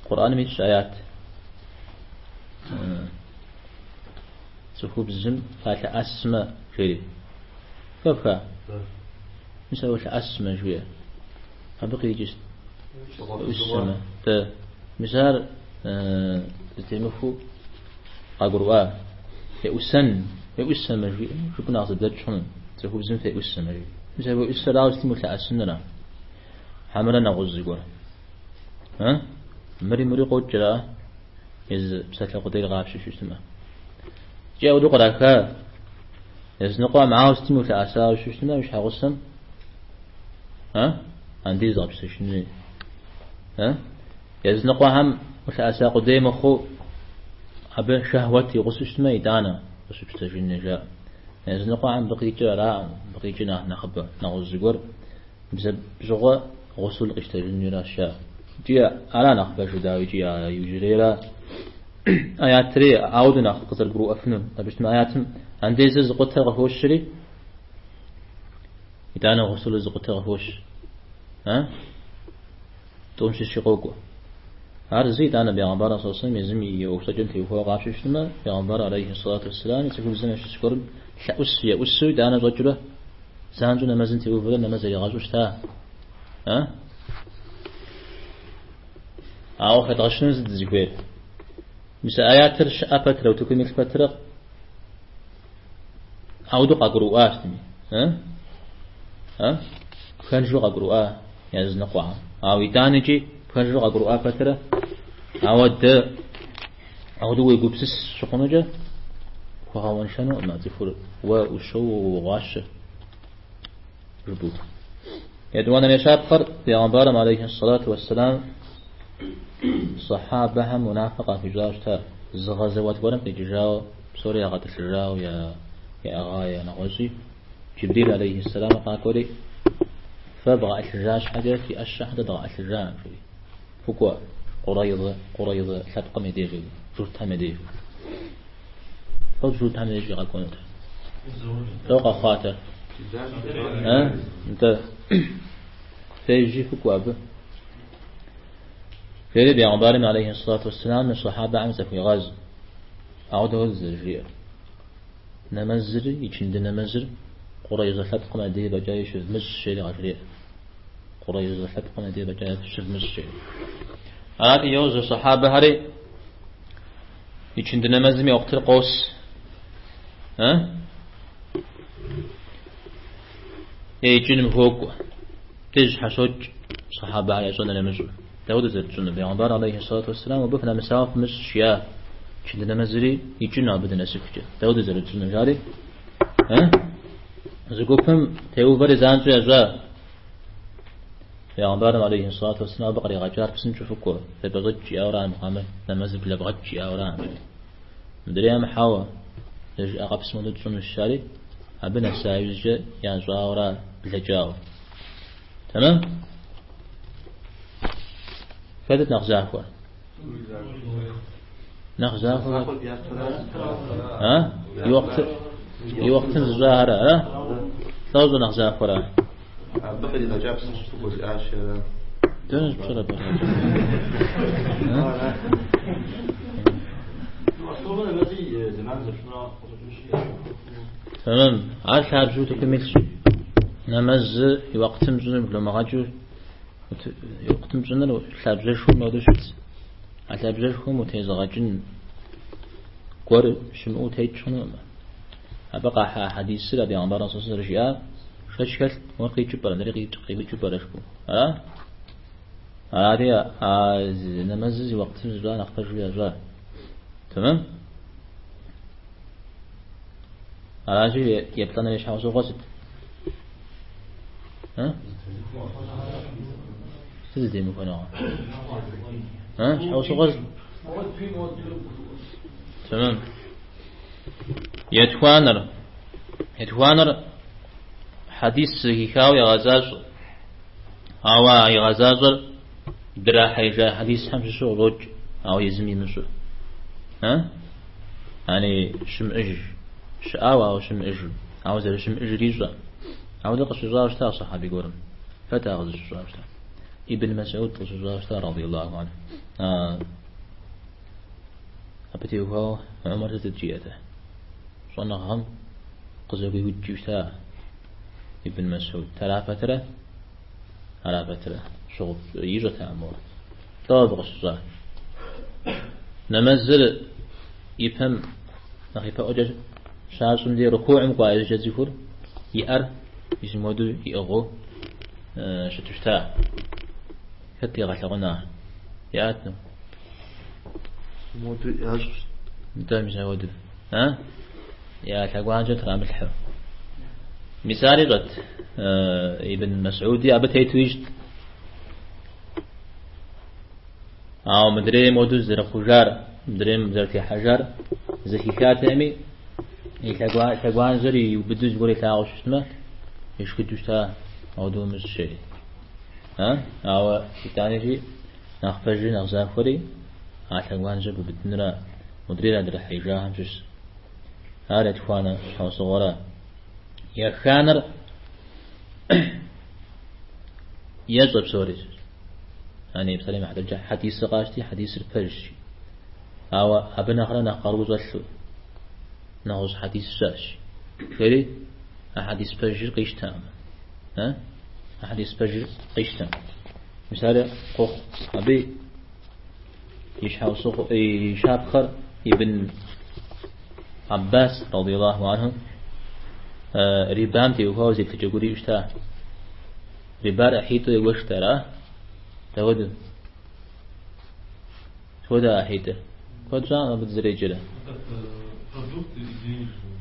Къурӏэным итщ аят. Цӏыхубзым фалъэӏэсмэ, жери. Хэфха? Мис ауэ лъэӏэсмэ, жиӏэ. Абы къикӏыщт. Ӏусэмэ. Дэ. Мис ар зэтемыхуэу къагурыӏуа. Феӏусэн, феӏусэмэ, жиӏэ, жыпӏэу нэхъ зэблэкӏ хъуну. Цӏыхубзым феӏусэмэ, жиӏэ. Мис ауэ уеӏусэрауэ сытым улъэӏэсынра? Хьэмэрэ нэгъуэщӏ зыгуэр. А? Мыри мыри къокӏра? Езы псалъэ къудейр къапщтэу щытмэ. Икӏи ауэдэу къраха. Языныкъуэм ауэ сытым улъэӏэсауэ щытмэ, уи щхьэгъусэм а? Андез къэпщтэжыну. А? Языныкъуэхэм улъэӏэса къудей мыхъуу, абы шэхуэт и гъусэу щытмэ, итӏанэ къыщыпщтэжыну жаӏэ. Языныкъуэхэм абы къикӏыр араӏым, абы къикӏыр нэхъ нэхъыбэ, нэгъуэщӏ зыгуэр Мис абы щыгъуэ гъусул къищтэжынуращ жаӏэ. Икӏи ара нэхъ пэжу, дауи, икӏи а иужьрейра аятри ауэдэу нэхъ къызэрыбгурыӏуэфынур. Абы щытмэ аятым андезыр зыкъутэр къыхощри, итӏанэ гъусулыр зыкъутэр къыхощ. А? Тӏум щыщи къокӏуэ. Ар зы итӏанэ бегъымбар саллаллаху алейхи езым и ӏуэхущӏэкӏэм теухуауэ къапщтэу щытмэ, бегъымбар алейхи салату уассалам и цӏыхубзым ящыщ гуэрым лъэӏус еӏусу итӏанэ щӏэкӏыурэ Занщӏэу нэмэзым теувэрэ нэмэз зэригъэщӏу щыта. А? Ауэ хэдгъэщыну сыт дызыхуейр? Мис а аятыр щыӏэ пэтрэ, утыкум илъ пэтрэ, ауэдэу къагурыӏуащ сытми. А? А? Пхэнжу къагурыӏуа языныкъуэхэм. Ауэ итӏанэкӏи пхэнжу къагурыӏуа пэтрэ, ауэ дэ ауэдэу уегупсыс щыхъунукӏэ, пхуэгъэкъуэншэнукъым а цӏыхур уэ ущоуэ, уогъуащэ жыпӏэу. Етӏуанэрей щапхъэр Пейгъэмбарым алейхи сэлату уэсселам сахьабэхэм унафэ къахуищӏауэ щыта, зы гъэзэуат гуэрым къикӏыжауэ, псори ягъэтӏылъыжауэ, яӏыгъа я нэгъуэщӏи. Джибрил алейхи сэлам къакӏуэри, фэ вгъэӏылъыжа щхьэкӏэ фи ӏэщэхэр дэ дгъэӏылъыжа, жери. Фыкӏуэ Къурайзэ, Къурайзэ лъэпкъым и деж, журтхэм я деж. Лӏо журтхэм я деж игъэкӏуэнут. Лӏо къэхъуатэ. А? Нтӏэ. Фежьи фыкӏуэ абы. Жери бегъымбарым алейхи салату уассалам и сахьабэхэм захуегъаз. Ауэдэу зэрыжиӏэр. Нэмэзыр, ичынды нэмэзыр Къурайзэ лъэпкъым я деж фӏэкӏа щывмыщӏ, жери къажреӏэ. Къурайзэ лъэпкъым я деж фӏэкӏа щывмыщӏ, жери. Арати, йожьэ сахьабэхэри ичынды нэмэзым и уэкътыр къос. А? Е икӏыным хуокӏуэ. Деж щхьэщокӏ сахьабэхэр ящӏэныр ямыщӏу. Дауэдэу зэрытщӏынур? Бегъымбар алейхи салату уассалам абы фынэмысауэ фымыщӏ жиӏа. Ичынды нэмэзри икӏыну абы дынэсыхукӏэ. Дауэдэу зэрытщӏынур? Жари. А? Зы гупым теувэри занщӏэу ящӏа. Бегъымбарым алейхи салату уассалам абы къригъэкӏар псынщӏэу фыкӏуэ, фепӏэщӏэкӏ жиӏауэра мыхъуамэ, нэмэзыр блэвгъэкӏ жиӏауэра. Мыдрейм хьэуэ, зэрыжиӏа къэпсым хуэдэу тщӏынущ, жари, абы нэса иужькӏэ ящӏауэра блэкӏауэ. Тэмэм? Хэтыт нэхъ захуэр? Нэхъ захуэр? А? И уэхътыр и уэхътым зыщӏахэр, ара? Лӏо щӏэнэхъ захуэра? Абы къыдигъэкӏа псынщӏэу жиӏащ, ара? Дэнэ щыпщӏэр абы? Тэмэм. Ар лъабжьэу утыкум илъщ. Нэмэзыр и уэхътым щӏыныр бломыгъэкӏыу и уэхътым щӏыныр лъабжьэшхуэм хуэдэу щытщ. А лъабжьэшхуэм утезыгъэкӏын гуэр щымыӏэу утекӏ хъунукъым. Абы къахьа хьэдисыр а бегъымбарым сэ зэрыжиӏар шэч хэлът, мор къикӏыу пӏэрэ, мыри къимыкӏыу пӏэрэ жыпӏэу. Ара? Ари а нэмэзыр зи уэхътым зыщӏа нэхъ пэжу ящӏа. Тэмэм? Аращи, еплӏанэрей щхьэусыгъуэ сыт? А? Сыт зэтемыхуэныгъэ? А? Щхьэусыгъуэ сыт? Тэмэм. Етхуанэр. Етхуанэр хьэдис зэхихауэ егъэзащӏэ. Ауэ а игъэзащӏэр драхьеижа хьэдисхэм щыщу къыщӏокӏ, ауэ езым имыщӏу. А? Ани щымыӏэж. Щыӏауэ, ауэ щымыӏэжу. Ауэ зэрыщымыӏэжыр ищӏэ. Ауэ дэ къыщыщӏауэ щыта сэхьаби гуэрым. Хэт ар къызыщыщӏауэ щыта? Ибн Масуд къыщыщӏауэ щыта, радиаллаху анху. Абы теухуауэ Умар сытыт жиӏэтэ? Щӏэныгъэм къызэгуиудкӏыу щыта Ибн Масуд. Ара пэтрэ? Ара пэтрэ? Щыгъуп ищӏэтэкъым мор. Лӏо абы къыщыщӏа? Нэмэзыр и пэм нэхъ ипэӏуэкӏэ щащӏым дей рукуӏым кӏуа иужькӏэ цӏыхур и ӏэр езым хуэдэу иӏыгъыу щыту щыта. Хэт дигъэлъэгъуна? Иӏат ну. Моду ящӏ. Нтӏэ, мис апхуэдэу. А? Я лъэгуанжьэр трамылъхьэу. Мис ар ищӏэт Ибн Масуди абы тету ищӏт. Ауэ мыдрейм моду зэрыхъужар, мыдрейм зэрытехьэжар зэхихатэми, и лъэгуанжьэр иубыду зыгуэр илъагъуу щытмэ, ешхыдэу щыта, ауэдэу умыщӏ жери. А? Ауэ итӏанэкӏи нэхъ пэжри нэхъ захуэри а лъэгуанжьэр бубыдынра, мыдрейр а драхьеижахэм щыщ. Ар етхуанэ щхьэусыгъуэра. Еханэр ещӏэ псори. Ани псалъэм и хьэтыркӏэ хьэдисыр къащти, хьэдисыр пэжщ. Ауэ абы нэхърэ нэхъ къару щӏэлъу нэгъуэщӏ хьэдис щыӏэщ. Жери а хьэдис пэжыр къищтэкъым. А? А хьэдис пэжыр къищтэкъым. Мис ари къохъу. Абы и щхьэусыгъуэ, и щапхъэр Ибн Аббас, радиаллаху анху, рибам теухуауэ зеплъыкӏэ гуэр иӏэу щыта. Рибар ӏыхьитӏу егуэшт, ара? Дауэдэу? Схуэдэ ӏыхьитӏыр? Куэд щӏакъым абы дызэреджэрэ. Продукты и денежные.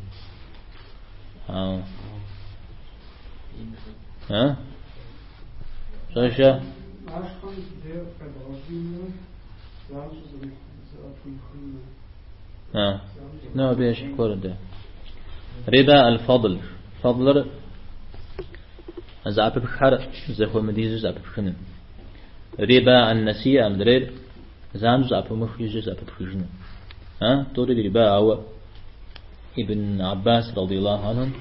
А. А? Щӏэшэ? Ашхэм лейр къебгъэщӏынымрэ занщӏэу зэӏэпымыхынымрэ. А. Ну, абы ещхь гуэр дэ. Риба аль-фадл. Фадлыр зэӏэпыпххэр зэхуэмыдизу зэӏэпыпхыным. Риба ан-насиа мыдрейр занщӏэу зэӏэпумых иужькӏэ зэӏэпыпхыжыну. А, тӏури риба, ауэ Ибн Аббас радиаллаху анхум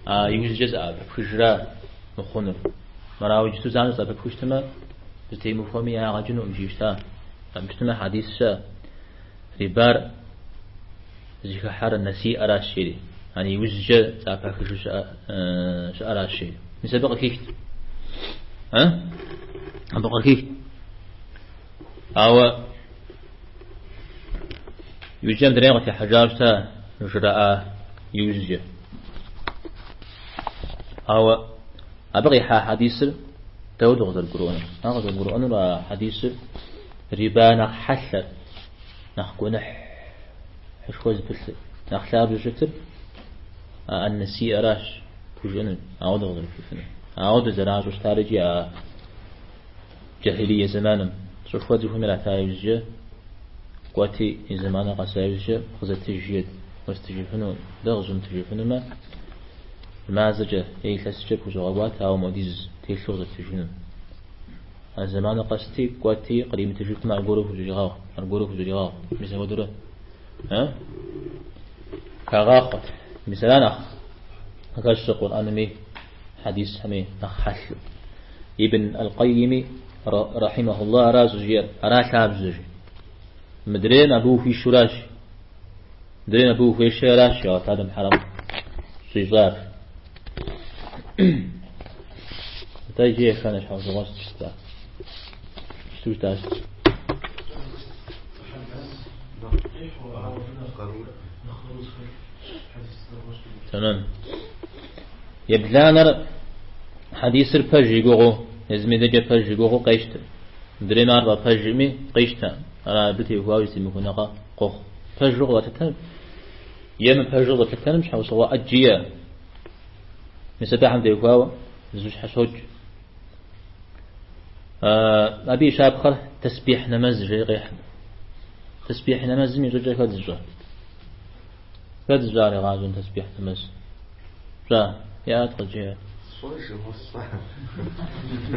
а иужькӏэ зэӏэпыпхыжра мыхъунур. Мырауэ иджыпсту занщӏэу зэӏэпыпхыщтмэ, зытемыхуэми ягъэ кӏынукъым жиӏэу щыта. Къэмыщтмэ хьэдис щыӏэ. Рибар зыхыхьэр насиӏэращ жери. Ани иужькӏэ зэӏэпахыжу щыӏэращ жери. Мис абы къыхихт. А? Абы къыхихт. Ауэ иужькӏэ мыдрейм къытехьэжауэ щыта жраӏа иужькӏэ. Ауэ абы къихьа хьэдисыр дауэ къызэрыбгурыӏуэнур? Ар къызэрыбгурыӏуэнур а хьэдисыр риба нэхъ хьэлъэр, нэхъ гуэныхьышхуэ зыпылъыр, нэхъ лъабжьэу щытыр а ан-насиӏэращ пхужыӏэнур, ауэдэ къызэрыпхуифынур. Ауэдэ зэращӏу щытар икӏи а джахилие зэманым щӏыхуэ цӏыхум ирата иужькӏэ, кӏуэти и зэманыр къэса иужькӏэ къызэтыж жиӏэт, уэстыжыфыну, дэ къызумытыжыфынумэ, мазэкӏэ е илъэскӏэ пхузогъэкӏуатэ, ауэ модиз телъу къызэтыжыну. А зэманыр къэсти, кӏуэти, къримытыжыфмэ, аргуэру хущӏригъэгъу, аргуэру хущӏригъэгъу. Мис апхуэдэурэ, а? Хагъахъуэт. Мис ара нэхъ къыхэщыр Къурӏэнми, хьэдисхэми нэхъ хьэлъу. Ибн Аль-Къайими, рахьимахуллах, ара щӏыжиӏэр, ара лъабжьэ жи. Мыдрейм абы ухуишуращ. Мыдрейм абы ухуешэ аращ, Алыхьталэм хьэрэм щӏищӏар. Атӏэ иджы еханэ щхьэусыгъуэр сыт щыта? Сыту щытащ? Тэмэм. Ебланэр хьэдисыр пэж и гугъэу, езым и дэкӏэ пэж и гугъэу къещтэ. Мыдрейм ар фӏэпэжми къищтэ. Ара абы теухуауэ зэтемыхуэныгъэ къохъу. Пэжу къыщӏалъытэн е мыпэжу къыщӏэплъытэным щхьэусыгъуэ ӏэджи иӏэ. Мис абыхэм теухуауэ зэщхьэщокӏ. Абы и щапхъэр тэсбихь нэмэз жери къехь. Тэсбихь нэмэзым и щӏыкӏэр хэт зыщӏэр? Хэт зыщӏар игъащӏэм тэсбихь нэмэз? Пщӏа? Яӏэт къыджеӏэ. Сщӏэжым, уэ сщӏа.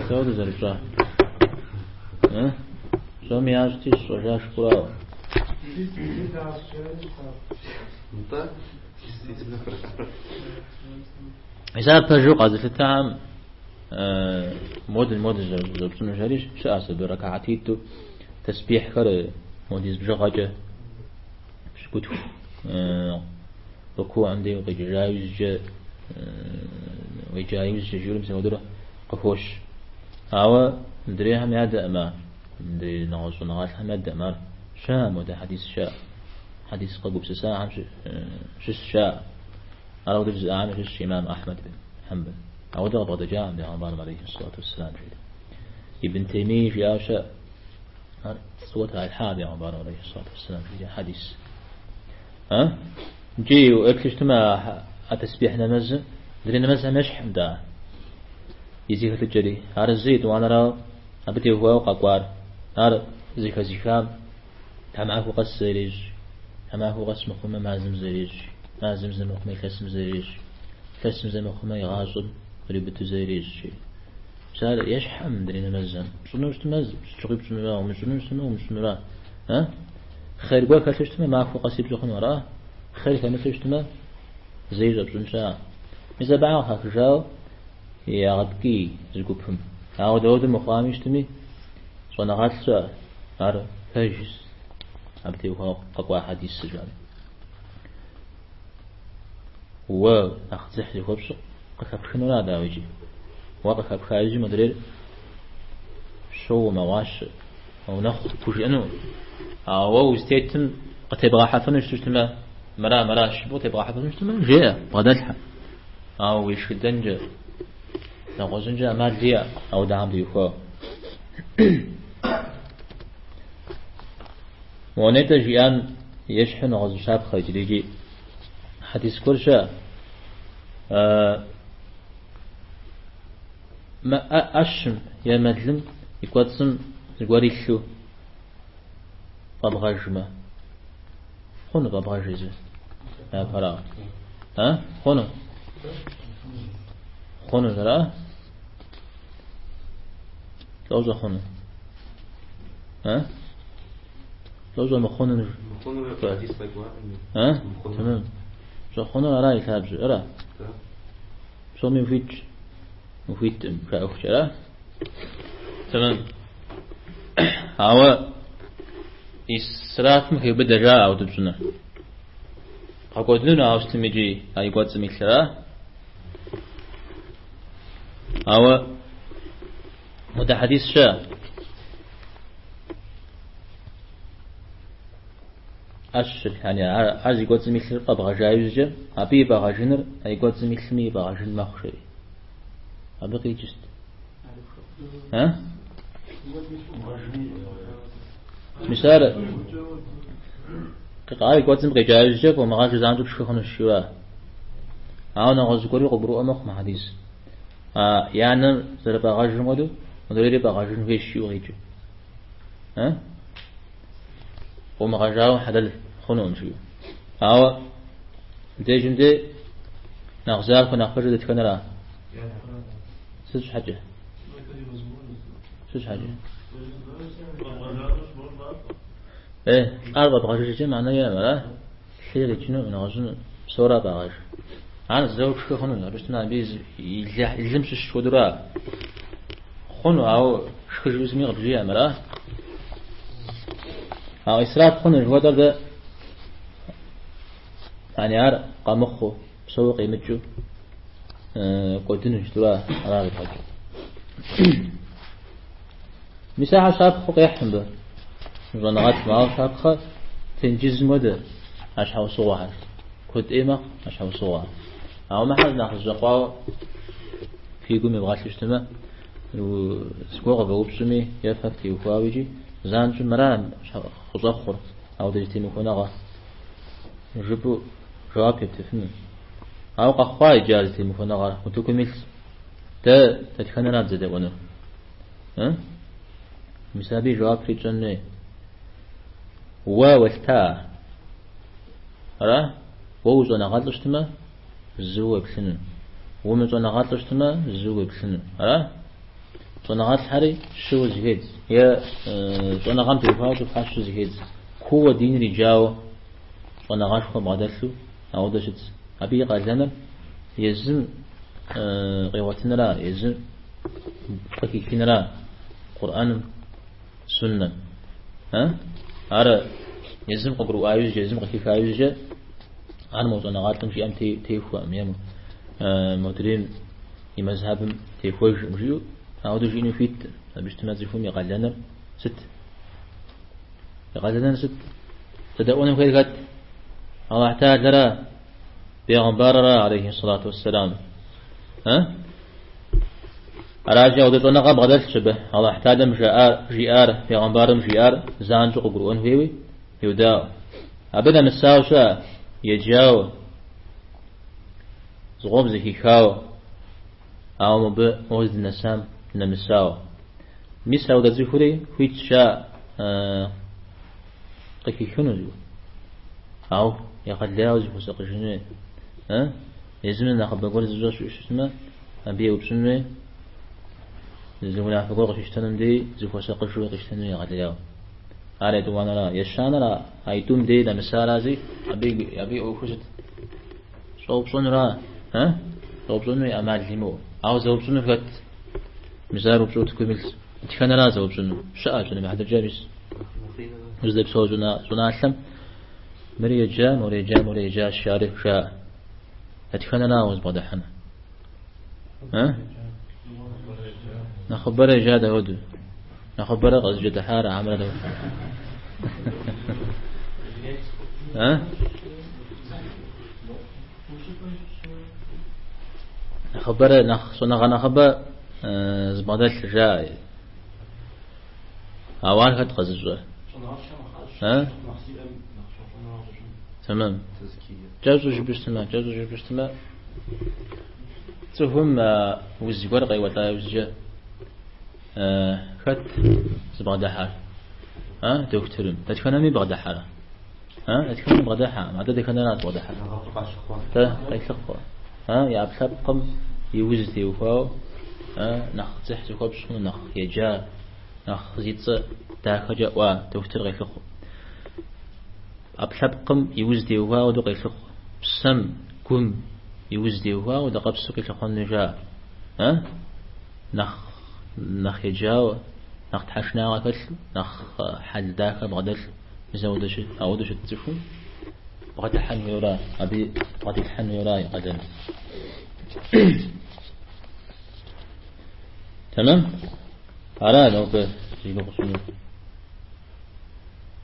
Дауэ зэрыпщӏар? Псоми ящӏти, сщӏэжа жыпӏэурауэ. Нтӏэ. Мис ар пэжу къэзылъытэхэм модэ модэ зэрыпщӏыну жари щыӏэщ абы ракаатитӏу тэсбихьхэр модиз бжыгъэкӏэ пщыкӏутху рукуӏэм дей укъикӏыжа иужькӏэ уеджа иужькӏэ жиӏэурэ мис апхуэдэурэ къыхощ. Ауэ мыдрейхэм ядэӏым ар, мыдрей нэгъуэщӏ щӏэныгъэлӏхэм ядэӏым ар. Щыӏэ модэ хьэдис щыӏэ. Хьэдис къэгупсысахэм щыщ щыӏэ. Ар ауэдэ жызыӏахэм ящыщщ имам Ахьмэд бин Хьэмбэл. Ауэдэ къыбгъэдэкӏакъым бегъымбарым алейхи ссалату уассалам жиӏэри. Ибн Теймии жиӏауэ щыӏэ. Ар пцӏыуэ тралъхьа бегъымбарым алейхи ссалату уассалам жиӏэри хьэдис. А? Икӏи уеплъу щытмэ а тэсбихь нэмэзыр, мыдрей нэмэзхэм ещхькъым дэ. И зэхэлъыкӏэри. Ар зы етӏуанэрауэ абы теухуауэ къэкӏуар. Ар зэхэзыхам тхьэмахуэ къэс зэ ирещӏ, тхьэмахуэ къэс мыхъумэ мазэм зэ ирещӏ, мазэм зэ мыхъумэ илъэсым зэ ирещӏ, илъэсым зэ мыхъумэ и гъащӏэм къриубыдэу зэ ирещӏ. Мис ар ещхькъым мыдрей нэмэзхэм. Пщӏыну щытмэ, сыт щыгъуи пщӏынура, умыщӏыну щытмэ, умыщӏынура. А? Хъер гуэр хэлъу щытмэ, махуэ къэси пщӏы хъуну ара? Хъер хэмылъу щытмэ, зэи щӏэпщӏын щыӏэ. Мис абыхэм къыхахыжауэ ягъэткӏий зы гупым. Ауэ дауэдэу мыхъуами щытми, щӏэныгъэлӏ щыӏэ, ар пэжщ, абы теухуауэ къэкӏуа хьэдисыр жаӏэри. Уэ нэхъ дзыхь зыхуэпщӏыр къыхэпхынура, дауэ иджы? Уэ къыхэпха иужьи модрейр щоуэ, мэгъуащэ, мэунэхъу пхужыӏэну. Ауэ уэ узытетым къытебгъэхьэфыну щыту щытмэ, мыра, мыращ жыпӏэу тебгъэхьэфыну щытмэ, жеӏэ, бгъэдэлъхьэ. Ауэ уешхыдэнкӏэ, нэгъуэщӏынкӏэ ӏэмал иӏэ, ауэдэхэм теухуауэ. Мо нетӏэ жиӏам ещхьу нэгъуэщӏ щапхъэ иджыри икӏи хьэдис гуэр щыӏэ. ӏэщым е мэлым и кӏуэцӏым зыгуэр илъу фӏэбгъэжмэ, хъуну фӏэбгъэж езы япэрауэ. А? Хъуну? Хъуну, ара? Лӏо щӏэхъуну? А? Лӏо щӏэмыхъунур? А? Тэмэм. Щӏэхъунур ара и лъабжьэр, ара? Псоми ухуитщ. Ухуиткъым жаӏэхукӏэ, ара? Тэмэм. Ауэ исрафым хеубыдэ жаӏэ ауэдэу пщӏыныр. Бгъэкӏуэдыну ауэ сытым икӏи а и кӏуэцӏым илъыр, ара? Ауэ модэ хьэдис щыӏэ. ӏэщыр, яни ар зи кӏуэцӏым илъыр фӏэбгъэжа иужькӏэ, абы и фӏэгъэжыныр а и кӏуэцӏым илъми и фӏэгъэжын мэхъу, жери. Абы къикӏыр сыт? А? Мис ар ар и кӏуэцӏым къикӏа иужькӏэ фӏомыгъэжу занщӏэу пшхы хъунущ, жиӏэу. Ауэ нэгъуэщӏ гуэри къыбгурыӏуэ мэхъу мы хьэдис. А и анэр зэрыфӏагъэжым хуэдэу, модрейри фӏэгъэжын хуейщ, жиӏэу къикӏыу. А? Фӏомыгъэжауэ хьэлэл хъунукъым, жиӏэу. Ауэ мыбдежым де нэхъ захуэ, нэхъ пэжыр дэтхэнэра? Сыт щхьэкӏэ? Сыт щхьэкӏэ? Лӏар фӏэбгъэжыжкӏэ мыхьэнэ иӏэм, ара? Лъы къикӏыну, нэгъуэщӏыну, псора фӏагъэж. Ар зэуэ пшхы хъуну, абы щытмэ абы и лым щыщ хуэдэура? Хъуну, ауэ шхы жиӏэу зыми къыбжиӏэм, ара? Ауэ исраф хъуну жыхуэтӏэр дэ, яни ар къэмыхъуу, псэуэ къимыкӏыу кӏуэдыну щытура, ара къибгъэкӏыу. Мис ахэр щапхъэу къехь мыбы. Щӏэныгъэлӏым, ауэ щапхъэ тенджызым хуэдэ а щхьэусыгъуэхэр. Куэд ӏей мэхъу а щхьэусыгъуэхэр. Ауэ мыхэр нэхъ зэщӏэкъуауэ фи гум ивгъэлъу щытмэ, зыгуэр къывэупщӏми е фэ фтеухуауэ икӏи занщӏэу мыра къыщӏэхъур, ауэдэ зэтемыхуэныгъэ жыпӏэу жэуап ептыфыну. Ауэ къэхъуа иджы а зэтемыхуэныгъэр утыкум илъщ. Дэ дэтхэнэра дызэдэӏуэнур? Мис абы и жэуапри тщӏэн хуей. Уэ уэлъта? Ара? Уэ ущӏэныгъэлӏу щытмэ, зыуэ уеплъыну. Умыщӏэныгъэлӏу щытмэ, зыуэ уеплъыну. Ара? Щӏэныгъэлӏхэри щыуэ зыхедз. Е щӏэныгъэм теухуауэ цӏыхухэр щы зыхедз. Кууэ диныр иджауэ щӏэныгъэшхуэ бгъэдэлъу ауэдэ щытщ. Абы и къалэныр езым къигъуэтыныра, езым къыхихыныра Къурӏэным, суннэм. Ар езым къыгурыӏуа иужькӏэ, езым къыхиха иужькӏэ, ар мо щӏэныгъэлӏым жиӏэм техуэкъым, е модрейм и мэзхьэбым техуэжкъым жиӏэу, ауэдэу жиӏэну хуиткъым. Абы щытмэ цӏыхум и къалэныр сыт? И къалэныр сыт? Зэдэӏуэну хуейр хэт? Аллахь Тэхьэлара, бегъымбарра, алейхи салату уассалам. Аращи, ауэдэ щӏэныгъэ бгъэдэлъщ абы. Аллахь Тэхьэлам жаӏар, жиӏар, бегъымбарым жиӏар занщӏэу къыгурыӏуэн хуейуи йодаӏуэ. Абы нэмысауэ щыӏэ, еджауэ, зыкъом зэхихауэ, ауэ мобы мо здынэсам нэмысауэ. Мис ауэдэ цӏыхури хуит щыӏэ къыхихыну зыгуэр. Ауэ егъэлеяуэ зыхуэсакъыжын хуей. Езым нэхъыбэ гуэр зыщӏэ щыӏэу щытмэ, абы еупщӏын хуей, зы унафэ гуэр къыщищтэным дей зыхуэсакъыжу къищтэну егъэлеяуэ. Ар етӏуанэра. Ещанэра, аитӏум дей нэмысарази, абы и ӏуэхур сыт? Щӏэупщӏэнура? Щӏэупщӏэну и ӏэмал имыӏэу. Ауэ зэупщӏыну хэт? Мис ар упщӏэу утыкум илъщ. Дэтхэнэра зэупщӏыну? Щыӏэщ, и хьэтыркӏэ, мис. Уздэпсэу щӏыналъэм мыри еджа, мори еджа, мори еджащ, жари жаӏэ. Дэтхэнэра узбгъэдыхьэну? Нэхъыбэрэ еджа дауэду? Нэхъыбэрэ къызыжьэдыхьар хьэмэрэ дауэ? Нэхъыбэрэ нэхъ щӏэныгъэ нэхъыбэ зыбгъэдэлъ жаӏэ. Ауэ ар хэт къэзыщӏэр? Тэмэм. Кӏэщӏу жыпӏэу щытмэ, кӏэщӏу жыпӏэу щытмэ, цӏыхум уз гуэр къеуэлӏа иужькӏэ хэт зыбгъэдыхьэр? Дохутырым. Дэтхэнэми бгъэдыхьэрэ? Дэтхэнэми бгъэдыхьэкъым. Атӏэ дэтхэнэра зыбгъэдыхьэр? Тэ къелъыхъуэ. И ӏэпкълъэпкъым и уз теухуауэ нэхъ дзыхь зыхуэпщӏ хъуну, нэхъ еджа, нэхъ зи цӏэ дахэкӏэ ӏуа дохутыр къелъыхъу. ӏэпкълъэпкъым и уз теухуауэ ауэдэу къелъыхъу. Псэм, гум и уз теухуауэ ауэдэ къабзэу къилъыхъуэну жаӏэ. Нэхъ, нэхъ еджауэ, нэхъ тхьэшынагъэ хэлъу, нэхъ хьэл дахэ бгъэдэлъу, мис ауэдэу щыт цӏыхум бгъэдыхьэн хуейуэра, абы бгъэдилъхьэн хуейуэра и къалэн. Тэмэм? Ара нобэ зи гугъу сщӏыну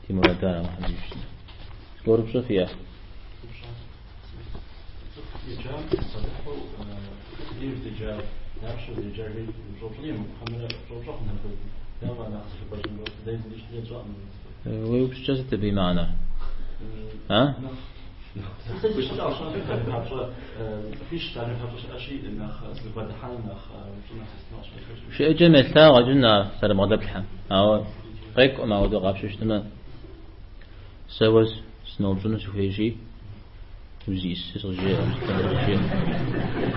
ди мурадар Алыхьым зищӏыну. Зыгуэр упщӏэ фиӏэ? Еджам бгъэдыхьэу сыт деж зеджар, дапщэ зеджар жи щӏэупщӏэн емыкӏу хьэмэрэ щӏэупщӏэ хъун апхуэдэ. Дауэ нэхъ зыхыфӏэщӏын дэ езым ди щхьэкӏэ тщӏэкъым. Уи упщӏэкӏэ сыт абы и мыхьэнэр? А? Щыӏэкӏэм елъагъу иджы ар зэрыбгъэдэплъхьэм. Ауэ къекӏукъым ауэдэу къапщтэу щытмэ, сэ уэ сыноупщӏыну сыхуейщи, узиӏысыр къызжеӏэ, узыхуэдэр къызжеӏэ.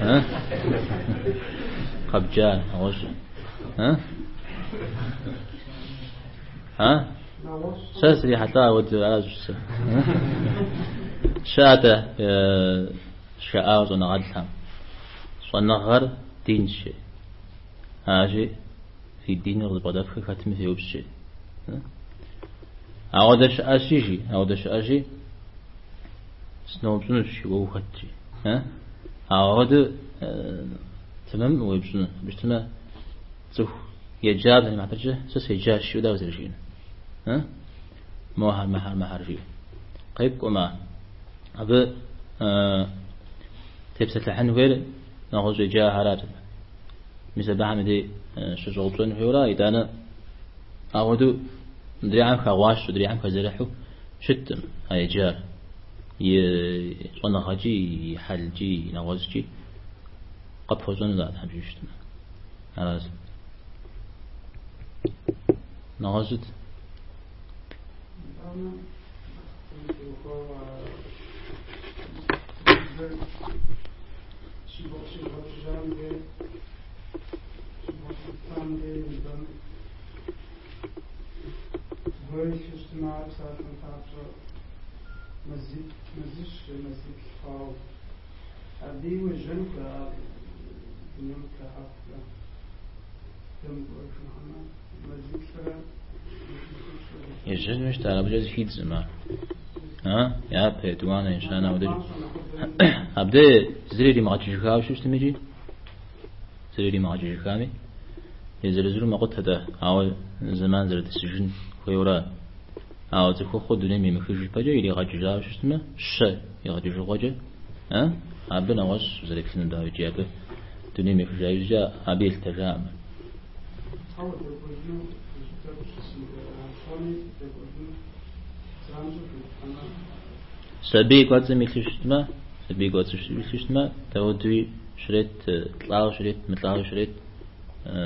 А? Къэбджа, нэгъуэщӏ. А? А? Сэ срихьэлӏа ауэдэу аращ сэ. Щыӏэ-тӏэ жаӏауэ щӏэныгъэлӏхэм. Щӏэныгъэр динщ. Аращи, фи диныр къызыбгъэдэфхыр хэтми феупщӏ. Ауэдэ щыӏэщи, жи, ауэдэ щыӏэщи, сыноупщӏынущ, жи, уэ ухэт, жи. Ауэдэ тэмэмым уеупщӏыну. Абы щытмэ, цӏыху еджабзэм и хьэтыркӏэ сэ седжащ, жиӏэу дауэ зэрыжиӏэнур? Мохэр, мыхэр, мыхэр, жиӏэу. Къекӏукъым ар. Абы тепсэлъыхьын хуейр нэгъуэщӏ еджахэрат. Мис абыхэм и дей щыщӏэупщӏэн хуейуэра, итӏанэ ауэдэу мыдрейхэм хэгъуащэу, адрейхэм хэзэрыхьу щыткъым а еджар. И щӏэныгъэкӏи, и хьэлкӏи, и нэгъуэщӏкӏи къыпхуэщӏэну Тхьэм жиӏэу щытмэ. Аращ. Нэгъуэщӏыт? Итӏанэ теухуауэ щибгъэкӏыжам де, щибгъэкӏыжам де ныбэм зыгуэр илъу щытмэ, ар псалъэм папщӏэ мазищ е мазиплӏ хъуауэ. Абыи уежьэн хуей ар дунейм къытехьэхукӏэ дэмыкӏуэжу, хьэмэ мазиплӏрэ Ежьэн хуейщ, ар абыкӏэ зыхидзым ар. А? Япэ, етӏуанэ, ещанэ ауэдэ. Абдей зыри иримыгъэкӏыжыхауэ щытми икӏи, зыри иримыгъэкӏыжыхами, езыр-езыру мэкъутэ-тӏэ, ауэ зэман зэрытӏысыжын хуейуэра. Ауэ цӏыхухъур дунейм емыхыж ипэкӏэ иригъэкӏыжауэ щытмэ, щэ игъэкӏыжыгъуэкӏэ, а? Абы нэгъуэщӏ узэреплъыну дауэ икӏи абы дунейм ехыжа иужькӏэ абы елъытэжакъым. Ауэ дэкӏуэжыну зыщӏыпӏэ щысым, дэкӏуэжыну занщӏэу хуитхьэмэ. Сабий кӏуэцӏым илъу щытмэ, сабий кӏуэцӏым илъу щытмэ, дауэдуи щрет, лӏауэ щрет, мылӏауэ щрет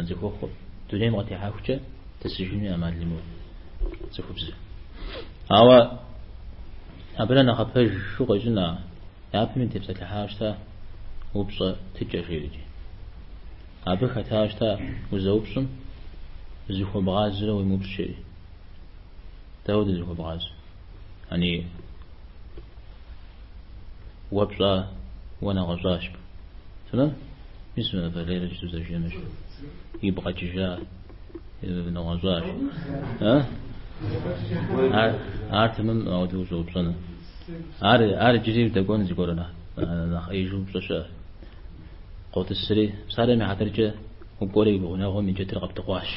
цӏыхухъур. Дунейм къытехьэхукӏэ тӏысыжынуи ӏэмал имыӏэу цӏыхубзыр. Ауэ абы нэ нэхъапэжу къещӏын а япэми тепсэлъыхьауэ щыта упщӏэ тыкӏэ жери. Абы хэтауэ щыта узэупщӏым зыхуэбгъазэрэ уемыупщӏ жери. Дауэ дызыхуэбгъазэ? Ани уэ пщӏа, уэ нэгъуэщӏащ. Тэмэм? Мис мы Валерэ жысӏэу зэрыжиӏэнущ. Ибгъэкӏыжа, нэгъуэщӏащ. А? Ар, ар тэмэм ауэдэу ущӏэупщӏэну. Ар, ар иджыри дэкӏуэн зыгуэр нэхъ, нэхъ ӏеижу упщӏэ щыӏэ. Къотӏысри, псалъэм и хьэтыркӏэ укӏуэри уи гъунэгъум и джэдыр къэбдыгъуащ.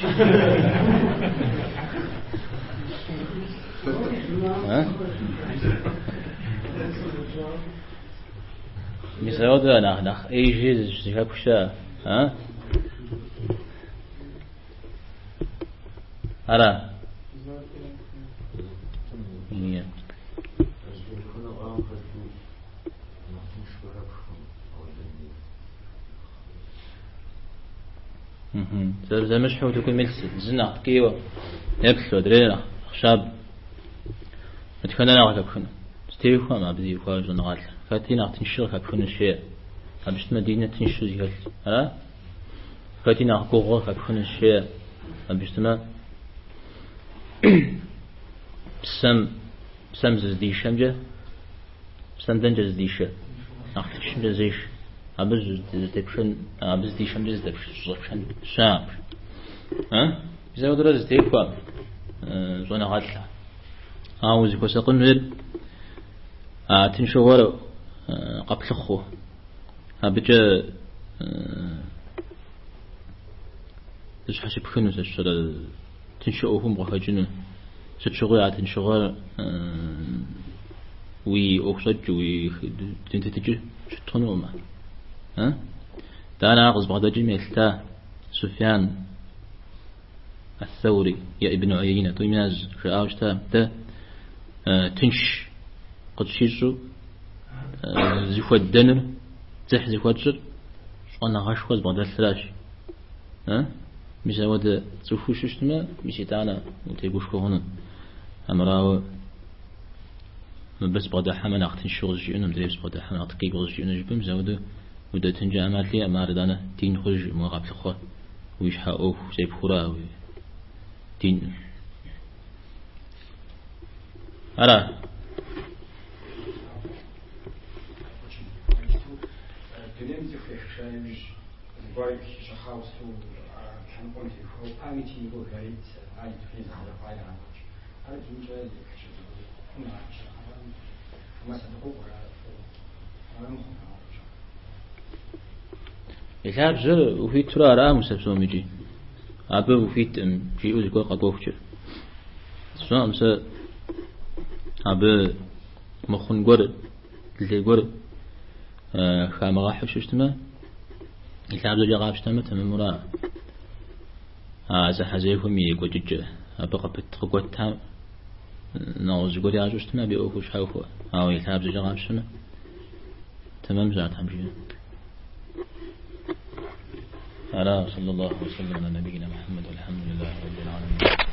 А? Мис ауэдэ нэхъ нэхъ ӏеижи зыхэпх щыӏэ. А? Ара? Нет. Зэрызэмыщхьу утыкум илъ зы нэхъ ткӏийуэ еплъу, адрейр нэхъ щаб. Дэтхэнэ нэхъ къыхэпхыну? Зэтехуэм абы теухуауэ щӏэныгъэлӏ. Хэти нэхъ тыншыр къыхэпхыну жеӏэ. Абы щытмэ диныр тыншу зыхэлъ. Ара? Хэти нэхъ гугъур къыхэпхыну жеӏэ. Абы щытмэ псэм Псэм зыздишэмкӏэ, псэм дэнкӏэ зыздишэ? Нэхъ тыншымкӏэ зеш. Абы зытепшэн, абы здишэмкӏэ зыдэпшэн щыӏэкъым. А? Мис апхуэдэурэ зэтехуэ щӏэныгъэлӏ. Ауэ узыхуэсакъын хуейр а тыншыгъуэр къэплъыхъуу, абыкӏэ зыщхьэщыпхыну сэ сщӏэрэ тыншу ӏуэхум къыхэкӏыну. Сыт щыгъуи а тыншыгъуэр уи ӏуэхущӏэкӏ, уи дуней тетыкӏэ щыт хъунукъым. А? Итӏанэ ар къызбгъэдэкӏым елъыта Суфян ас-Саури е Ибн Уейнэ тӏуми яз жаӏауэ щыта дэ тынш къытщищӏу зыхуэддэнур, дзыхь зыхуэтщӏыр щӏэныгъэшхуэ зыбгъэдэлъращ. А? Мис ауэдэ цӏыхуу щыщтмэ, мис итӏанэ утегушхуэ хъуну. Амырауэ мыбы сыбгъэдыхьэмэ нэхъ тыншу къызжиӏэну, мыдрейм сыбгъэдыхьэмэ нэхъ ткӏийуэ къызжиӏэну жыпӏэм, мис ауэдэу удэтынкӏэ ӏэмал иӏэкъым, ар итӏанэ дин хъужкъым, уэ къэплъыхъуэр уи щхьэ ӏуэху зепхуэра уи. динкъым. Ара? Дунейм цӏыху ехыжа иужь зыгуэр хищӏыхьауэ сыту лъэныкъуэм техуэу памяти его горит, ар и дуней зэхьэзэхуа ирагъэкӏуэкӏ. Ар динкӏэ хъуну хьэмэ садыкъуэкӏуэрэ ара мыхъуну? И лъабжьэр ухуитурэ ара мис а псом икӏи? Абы ухуиткъым жиӏэу зыгуэр къэкӏуэхукӏэ. Сщӏэкъым сэ абы мыхъун гуэр, лей гуэр хамыгъэхьу щытмэ, и лъабжьэкӏэ къапщтэмэ тэмэмура. А зэхьэзэхуэм и екӏуэкӏыкӏэ, абы къыпыт къыгуэтам нэгъуэщӏ зыгуэр ящӏу щытмэ, абы и ӏуэхур щхьэхуэ. Ауэ и лъабжьэкӏэ къапщтэмэ, тэмэмщ ар Тхьэм жиӏэ. Ара, صلى الله وسلم على نبينا محمد والحمد لله رب العالمين.